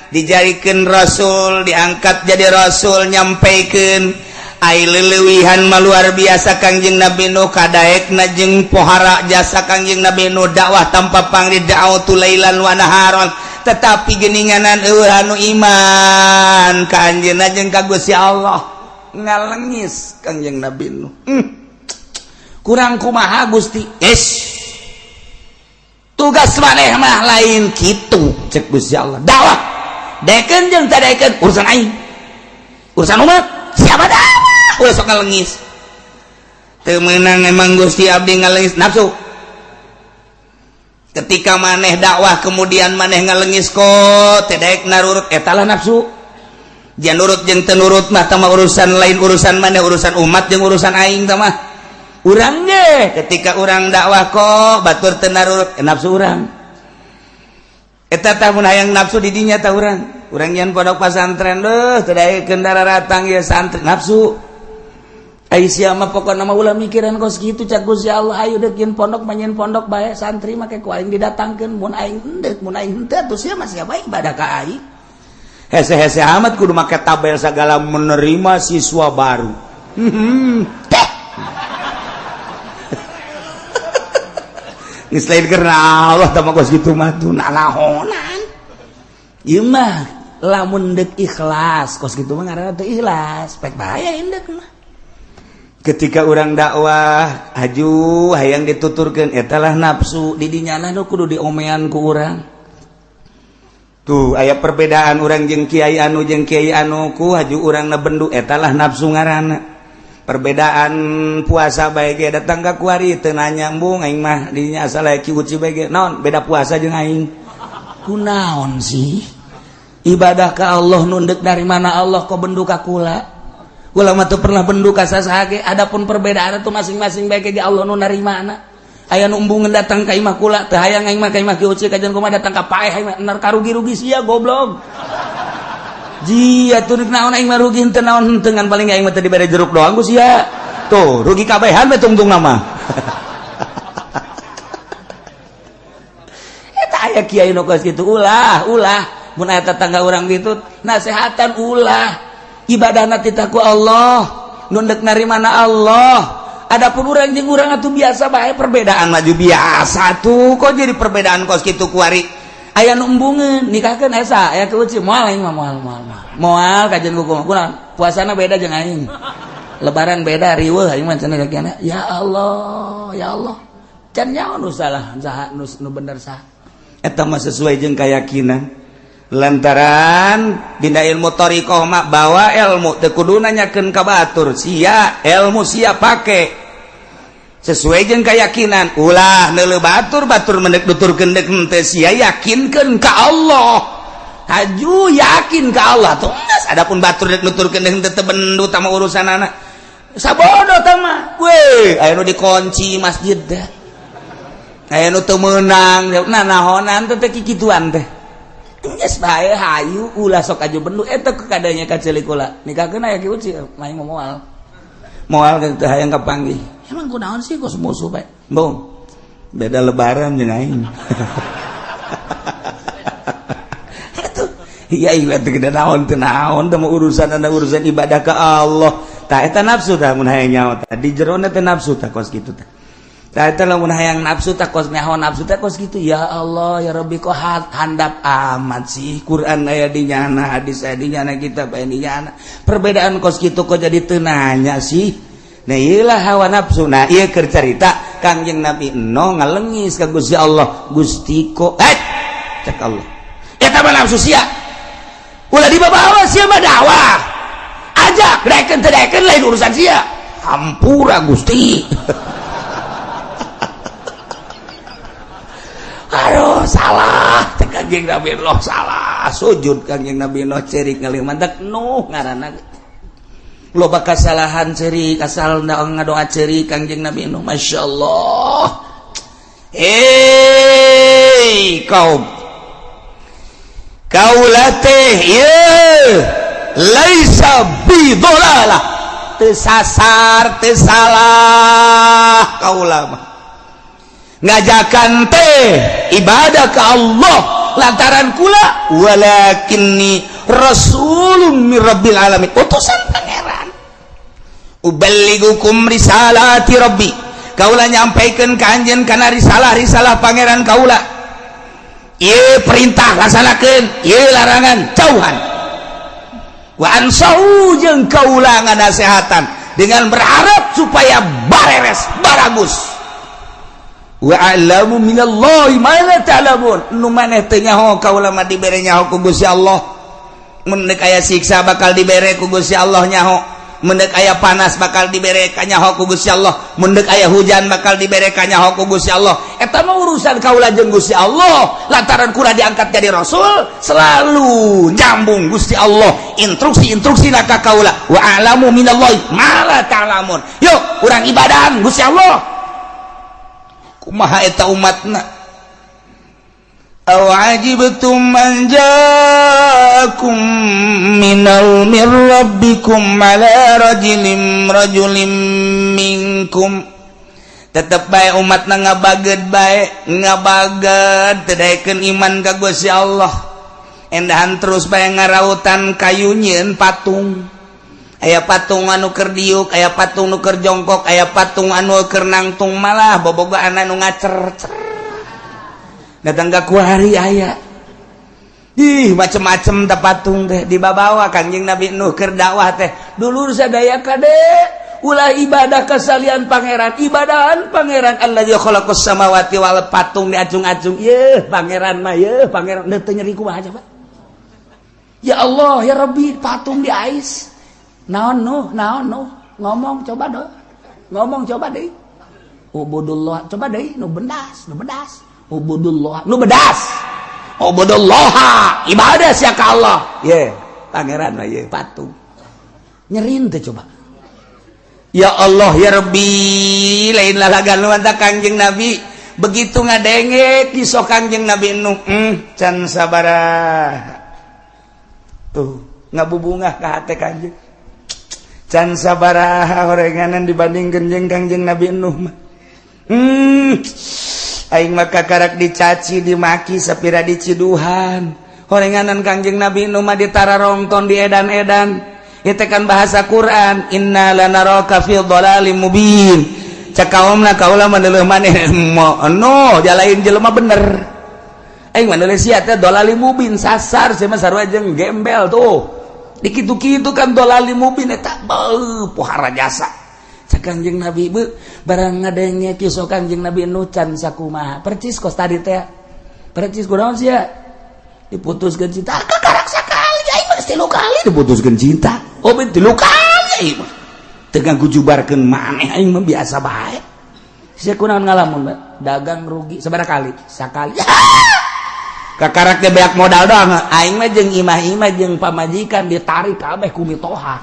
dijadikeun rasul, diangkat jadi rasul, nyampaikeun ai leulewihan mah luar biasa Kangjeng Nabi Nuh kadaekna jeung pohara jasa Kangjeng Nabi Nuh dakwah tanpa pangri da'watu lailan wa naharon, tetapi geuninganan eueuh anu iman ka anjeunna jeung ka Gusti Allah ngalengis Kangjeng Nabi Nuh. Kurang kumaha Gusti? Yes. Tugas maneh mah lain kitu cek Gusti Allah. Dakwah daekeun jeung teu daekeun urusan aing. Urusan umat siapa dakwah? Ulah sok ngalengis. Teu meunang emang Gusti abdi ngalengis nafsu. Ketika maneh dakwah kemudian maneh ngalengis kok teu daek narurut eta lah nafsu. Jangan nurut jeung teu nurut mah tah urusan lain urusan maneh, urusan umat jeung urusan aing tah mah. Urang ge ketika urang dakwah kok batur teu narurut nafsu urang. Eta tah mun hayang nafsu di dinya tah urang. Urang nyian pondok pasantren deuh teu daekeun daratang ieu santri nafsu. Ai sia mah pokona mah ulah mikiran kos kitu cak Gusti Allah ayo deuk nyeun pondok mah nyeun pondok bae santri make ku aing didatangkeun mun aing henteu mun aing henteu atuh sia mah sia bae ibadah ka aing. Hese-hese amat kudu make tabel segala menerima siswa baru. Teh. Geus lain karena Allah tah mah kos kitu mah tuh nanahonan. Ieu mah lamun deuk ikhlas kos kitu mah ngaranna teu ikhlas, pek bahaya indeuk mah. Ketika urang dakwah haju hayang dituturkeun eta lah nafsu di dinya nu kudu diomean ku urang. Tuh aya perbedaan urang jeung kiai anu jeung kiai anu ku haju urang na bendu eta lah nafsu ngaranna. Perbedaan puasa bae ge datang ka kuari teu nanya embung aing mah dinya asal aya ki uci bae ge naon beda puasa jeung aing. Kunaon sih? Ibadah ka Allah nundek dari mana Allah kok bendu ka kula? Kula mah teu pernah bendu ka sasaha ge. Adapun perbedaan itu masing-masing bae ge Allah nu narimana. Aya nu embungeun datang ka imah kula teu hayang aing mah ka imah ki uci kajian kumaha datang ka paeh aing mah enar karugi-rugi sia goblok. Jia tuh naon aing mah rugi henteu naon henteu ngan paling aing mah teu dibere jeruk doang ku sia. Tuh rugi kabehan we tungtung nama. Eta aya kiai nu kos kitu ulah ulah mun aya tetangga urang kitu nasehatan ulah. Ibadahna titah ku Allah, nu deuk narimana Allah. Adapun urang jeung urang atuh biasa bae perbedaan maju biasa tuh kok jadi perbedaan kos kitu kuari. Aya nu embungeun nikahkeun esa aya ke uci moal aing mah moal moal moal kajian ku kumaha puasana beda jeung aing lebaran beda riweuh aing mah cenah kakiana ya Allah ya Allah can nyaho nu salah saha nu bener saha eta mah sesuai jeung keyakinan lantaran dina ilmu thariqah mah bawa ilmu teu kudu nanyakeun ka batur sia ilmu sia pake sesuai jeung keyakinan ulah neuleuh batur batur mendek nuturkeun deuk henteu sia yakinkeun ka Allah. Haju yakin ke Allah tuh. Adapun batur rek nuturkeun deung teu bendu tama urusan anak. Sabodo tama. Weh, aya nu dikunci masjid teh. Aya nu teu meunang, nah nahonan teh teh kikituan teh. Geus bae hayu ulah sok aju bendu eta kadanya ka ceulik kula. Nikahkeun aya kieu sih, main moal. Moal teh hayang kapanggih. Emang kunaon sih kos musuh bae. Bung. Beda lebaran jeung aing. Iya iya teh gede naon teh naon teh urusan anda urusan ibadah ke Allah. Tah eta nafsu tah mun hayang nyaho tah di jerona teh nafsu tah kos kitu tah. Tah eta lamun hayang nafsu tah kos nyaho nafsu teh kos kitu. Ya Allah ya Rabbi kok handap amat sih Quran aya di nyana, hadis aya di nyana, kitab aya di nyana. Perbedaan kos kitu kok jadi teu nanya sih. Nah ieulah hawa nafsu. Nah ieu keur carita Kangjeng Nabi Nuh ngalengis ka Gusti Allah. Gusti kok cek Allah. Eta mah nafsu sia. Ulah dibawa sia mah dakwah. Ajak daekeun teu daekeun lain urusan sia. Hampura Gusti. Aduh salah cek Kangjeng Nabi Nuh salah. Sujud Kangjeng Nabi Nuh cerik ngalih mantak Nuh ngaranna. Loba kasalahan cerik asal ngadoa cerik Kangjeng Nabi Nuh masyaallah. Hei kaum kaula teh ieu laisa bidolalah teu sasar teu salah kaula mah ngajakan teh ibadah ka Allah lantaran kula walakinni rasulun mir rabbil alamin utusan pangeran uballigukum risalati rabbi kaula nyampaikeun ka anjeun kana risalah-risalah pangeran kaula. Ieu perintah laksanakeun, ieu larangan jauhan. Wa ansau jeung kaula nganasehatan dengan berharap supaya bareres, baragus. Wa a'lamu minallahi ma la ta'lamun. Nu maneh teu nyaho kaula mah dibere nyaho ku Gusti Allah. Mun deuk aya siksa bakal dibere ku Gusti Allah nyaho. Mun deuk aya panas bakal dibere ka nyaho ku Gusti Allah. Mun deuk aya hujan bakal dibere ka nyaho ku Gusti Allah. Eta mah urusan kaula jeung Gusti Allah. Lantaran kula diangkat jadi rasul selalu nyambung Gusti Allah instruksi-instruksi na ka kaula. Wa a'lamu minallahi ma la ta'lamun. Yuk urang ibadahan Gusti Allah. Kumaha eta umatna? Aw ajibtum an ja'akum minal mir rabbikum ala rajulin minkum. Tetep bae umatna ngabaged bae, ngabaged teu daekeun iman ka Gusti Allah. Endahan terus bae ngarautan kayu nyieun patung. Aya patung anu keur diuk, aya patung nu keur jongkok, aya patung anu keur nangtung malah bobogaan anu ngacer-cer. Datang ke kuari aya. Ih, macem-macem teh patung teh dibabawa Kangjeng Nabi Nuh keur dakwah teh. Dulur sadaya kade ulah ibadah kasalian pangeran, ibadahan pangeran allazi khalaqas samawati wal patung diacung-acung. Yeuh, pangeran mah yeuh, pangeran teu nyeri kumaha coba. Ya Allah, ya Rabbi, patung diais. Naon Nuh, naon Nuh, ngomong coba dong. Ngomong coba deui. Ubudullah, coba deui nu bendas, nu bedas. Ubudullah, nu bedas. Ubudullah, ibadah sia ka Allah. Ye, pangeran mah ye patung. Nyerin teh coba. Ya Allah ya Rabbi, lain lalagan lu manta Kangjeng Nabi. Begitu ngadenge kisah Kangjeng Nabi Nuh, can sabaraha. Tuh, ngabubungah ka hate Kangjeng. Can sabaraha horenganan dibandingkeun jeung Kangjeng Nabi Nuh mah. Aing mah kakarak dicaci dimaki sapira diciduhan. Horenganan Kangjeng Nabi Nuh mah ditararongton di edan-edan. Itu kan bahasa Quran, inna lanaraka fi dhalalim mubin. Cek kaumna kaula mah deuleuh maneh no jalain jelema bener. Aing mah deuleuh sia teh dhalalim mubin sasar sia mah sarua jeung gembel tuh. Dikitu-kitu kan dhalalim mubin eta beuh pohara jasa. Cek Kangjeng Nabi beuh barang ngadenge kisah Kangjeng Nabi Nuh can sakumaha. Percis kos tadi teh. Percis kunaon sia? Diputuskeun cinta. Kakarak sakali aing mah geus 3 kali diputuskeun cinta. Oh ben 3 kali aing mah. Teu ngagujubarkeun maneh aing mah biasa bae. Sia kunaon ngalamun, Mbak? Dagang rugi sabaraha kali? Sakali. Kakarak teh beak modal doang. Aing mah jeung imah-imah jeung pamajikan ditarik kabeh ku mitoha.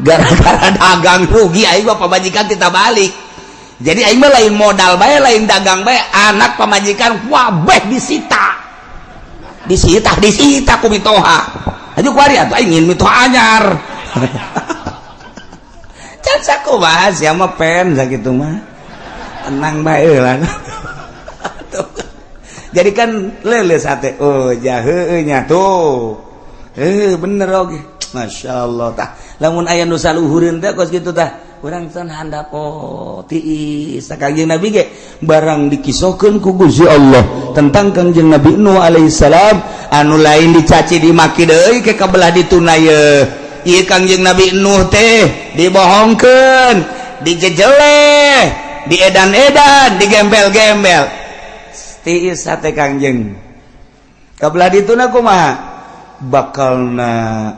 Gara-gara dagang rugi aing mah pamajikan kita balik. Jadi aing mah lain modal bae, lain dagang bae, anak pamajikan wabeh disita. Disita, disita ku mitoha. Aju kuari atuh aing ingin mitoha anyar. Can sakumaha sia mah pen sakitu mah. Tenang bae lah. Jadi kan leuleus hate, oh jaheue nya tuh. Bener oge. Masya Allah tah. Lamun aya nu saluhureun teh kos kitu tah. Urang teh handap oh tiis. Kangjeng Nabi ge barang dikisohkeun ku Gusti Allah tentang Kangjeng Nabi Nuh alaihissalam anu lain dicaci dimaki deui ke kabelah dituna ye. Ieu Kangjeng Nabi Nuh teh dibohongkeun, dijejeleh, diedan-edan, digembel-gembel. Tiis hate Kangjeng. Kabelah dituna kumaha? Bakalna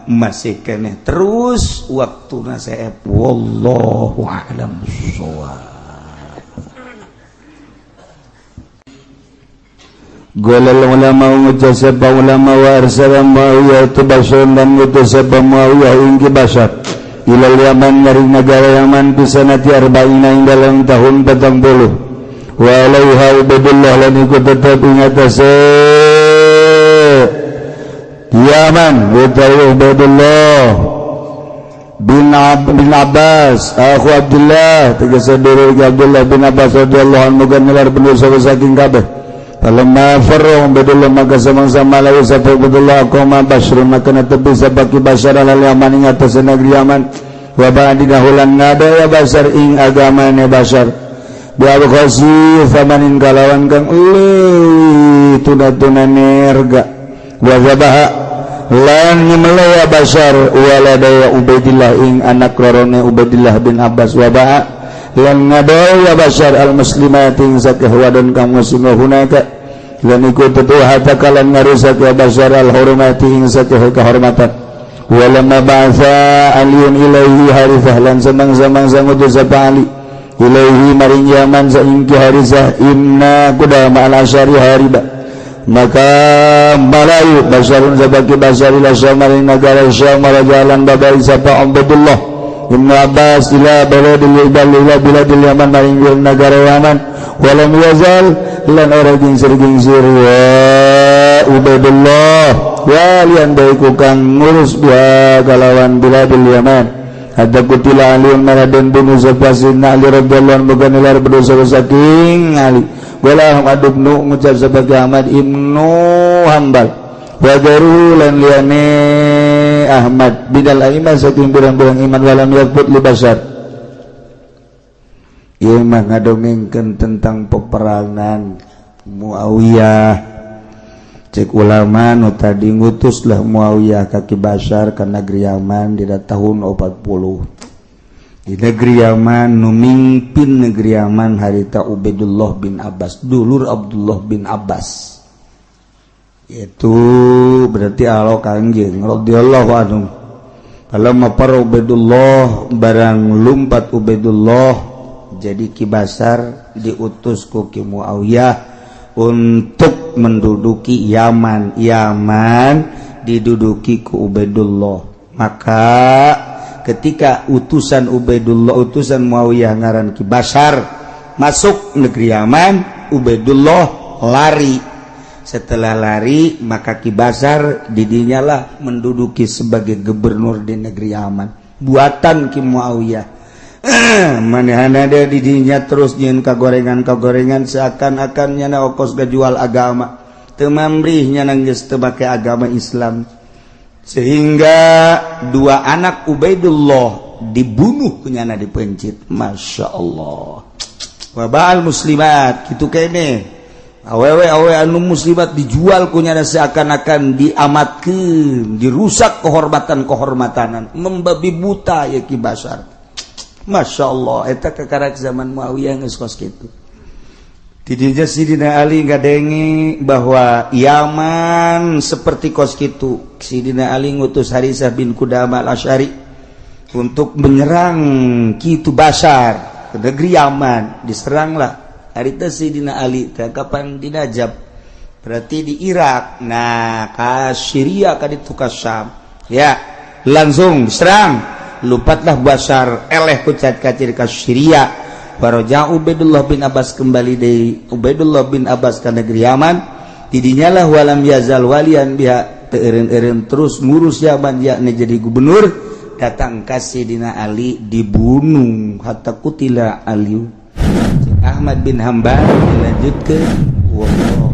masih keneh terus waktuna seep. Wallahu a'lam bissawab. Golal ulama ngucap sapa ulama wa arsala Muawiyah tu Bashar dan ngutus sapa Muawiyah ing ki Bashar ilal Yaman maring negara Yaman pisanati arba'ina ing dalam tahun 40 wa alaiha Ubaidullah lan iku tetep ing atase Yaman utawi Ubaidullah bin Abbas akhu Abdullah tegese dulur Abdullah bin Abbas radhiyallahu anhu kan ngelar bener sapa saking kabeh. Falamma farra Ubaidullah maka samang-sama lalu sapa Ubaidullah qoma Bashr maka netepi sapa ki Bashar al Yaman ing atase negeri Yaman wa ba'dina hulan ngada ya Bashar ing agamane Bashar bi abkhasi samanin kalawan kang euy tuna-tuna nerga wa zabaha lan nyemele ya Bashar walada ya Ubaidillah ing anak lorone Ubaidillah bin Abbas wa ba'a lan ngadaw ya Bashar al muslimat ing sakeh wadon kang muslimah hunaka lan iku tetu hatta kalan ngarusak ya Bashar al hurmati ing sakeh kehormatan walamma ba'atha aliyun ilaihi harithah lan samang-samang sangutus sapa Ali ilaihi maring Yaman saingki Harithah inna qudama al asyari hariba maka malayu Basharun sabaki Bashar ila Syam maring negara Syam jalan babai sapa Ubaidullah Ibnu Abbas ila baladil ila biladil Yaman maring negara Yaman walam yazal lan ora gingsir-gingsir wa Ubaidullah walian baiku kang ngurus biha kalawan biladil Yaman hatta kutila Ali maraden bin Zafasin Ali radhiyallahu anhu bukan berdosa saking Ali wala Ahmad ibnu ngucap sebagai Ahmad ibnu Hambal wa garu lan liyane Ahmad bidal aiman saking pirang-pirang iman walam yakbut li Bashar. Ieu mah ngadongengkeun tentang peperangan Muawiyah. Cek ulama nu tadi ngutuslah Muawiyah ka Ki Bashar ka negeri Yaman dina tahun 40. Di negeri Yaman nu mimpin negeri Yaman harita Ubaidullah bin Abbas, dulur Abdullah bin Abbas. Itu berarti alo Kangjeng radhiyallahu anhu. Falamma para Ubaidullah barang lumpat Ubaidullah jadi Ki Bashar diutus ku Ki Muawiyah untuk menduduki Yaman. Yaman diduduki ku Ubaidullah. Maka ketika utusan Ubaidullah, utusan Muawiyah ngaran Ki Bashar masuk negeri Yaman, Ubaidullah lari. Setelah lari maka Ki Bashar didinyalah menduduki sebagai gubernur di negeri Yaman buatan Ki Muawiyah. Manehana dia didinya terus nyeun kagorengan-kagorengan seakan-akan nyana okos gajual agama teu mamrih nyana geus teu make agama Islam sehingga dua anak Ubaidullah dibunuh kunyana dipencit. Masya Allah wa ba'al muslimat kitu kene awewe awewe anu muslimat dijual kunyana seakan-akan diamatkeun dirusak kehormatan-kehormatanan membabi buta ya Ki Bashar. Masya Allah eta kekarak zaman Muawiyah geus kos kitu. Tidinya Sidina Ali ngadenge bahwa Yaman seperti kos kitu. Sidina Ali ngutus Harisah bin Qudamah al-Asy'ari untuk menyerang Kitu Bashar ke negeri Yaman. Diseranglah harita Sidina Ali teh kapan dinajab Berarti di Irak. Nah, ka Syria, ka ditu, ka Syam. Ya, langsung serang. Lupatlah Basar, eleh kucat kacir ka Syria. Faraja Ubaidullah bin Abbas, kembali dari Ubaidullah bin Abbas ke negeri Yaman. Tidinya lah walam yazal walian biha, teu eureun-eureun terus ngurus Yaman, yakni jadi gubernur. Datang ka Sayyidina Ali, dibunuh, hatta qutila Ali. Ahmad bin Hambal dilanjutkan, wallahu.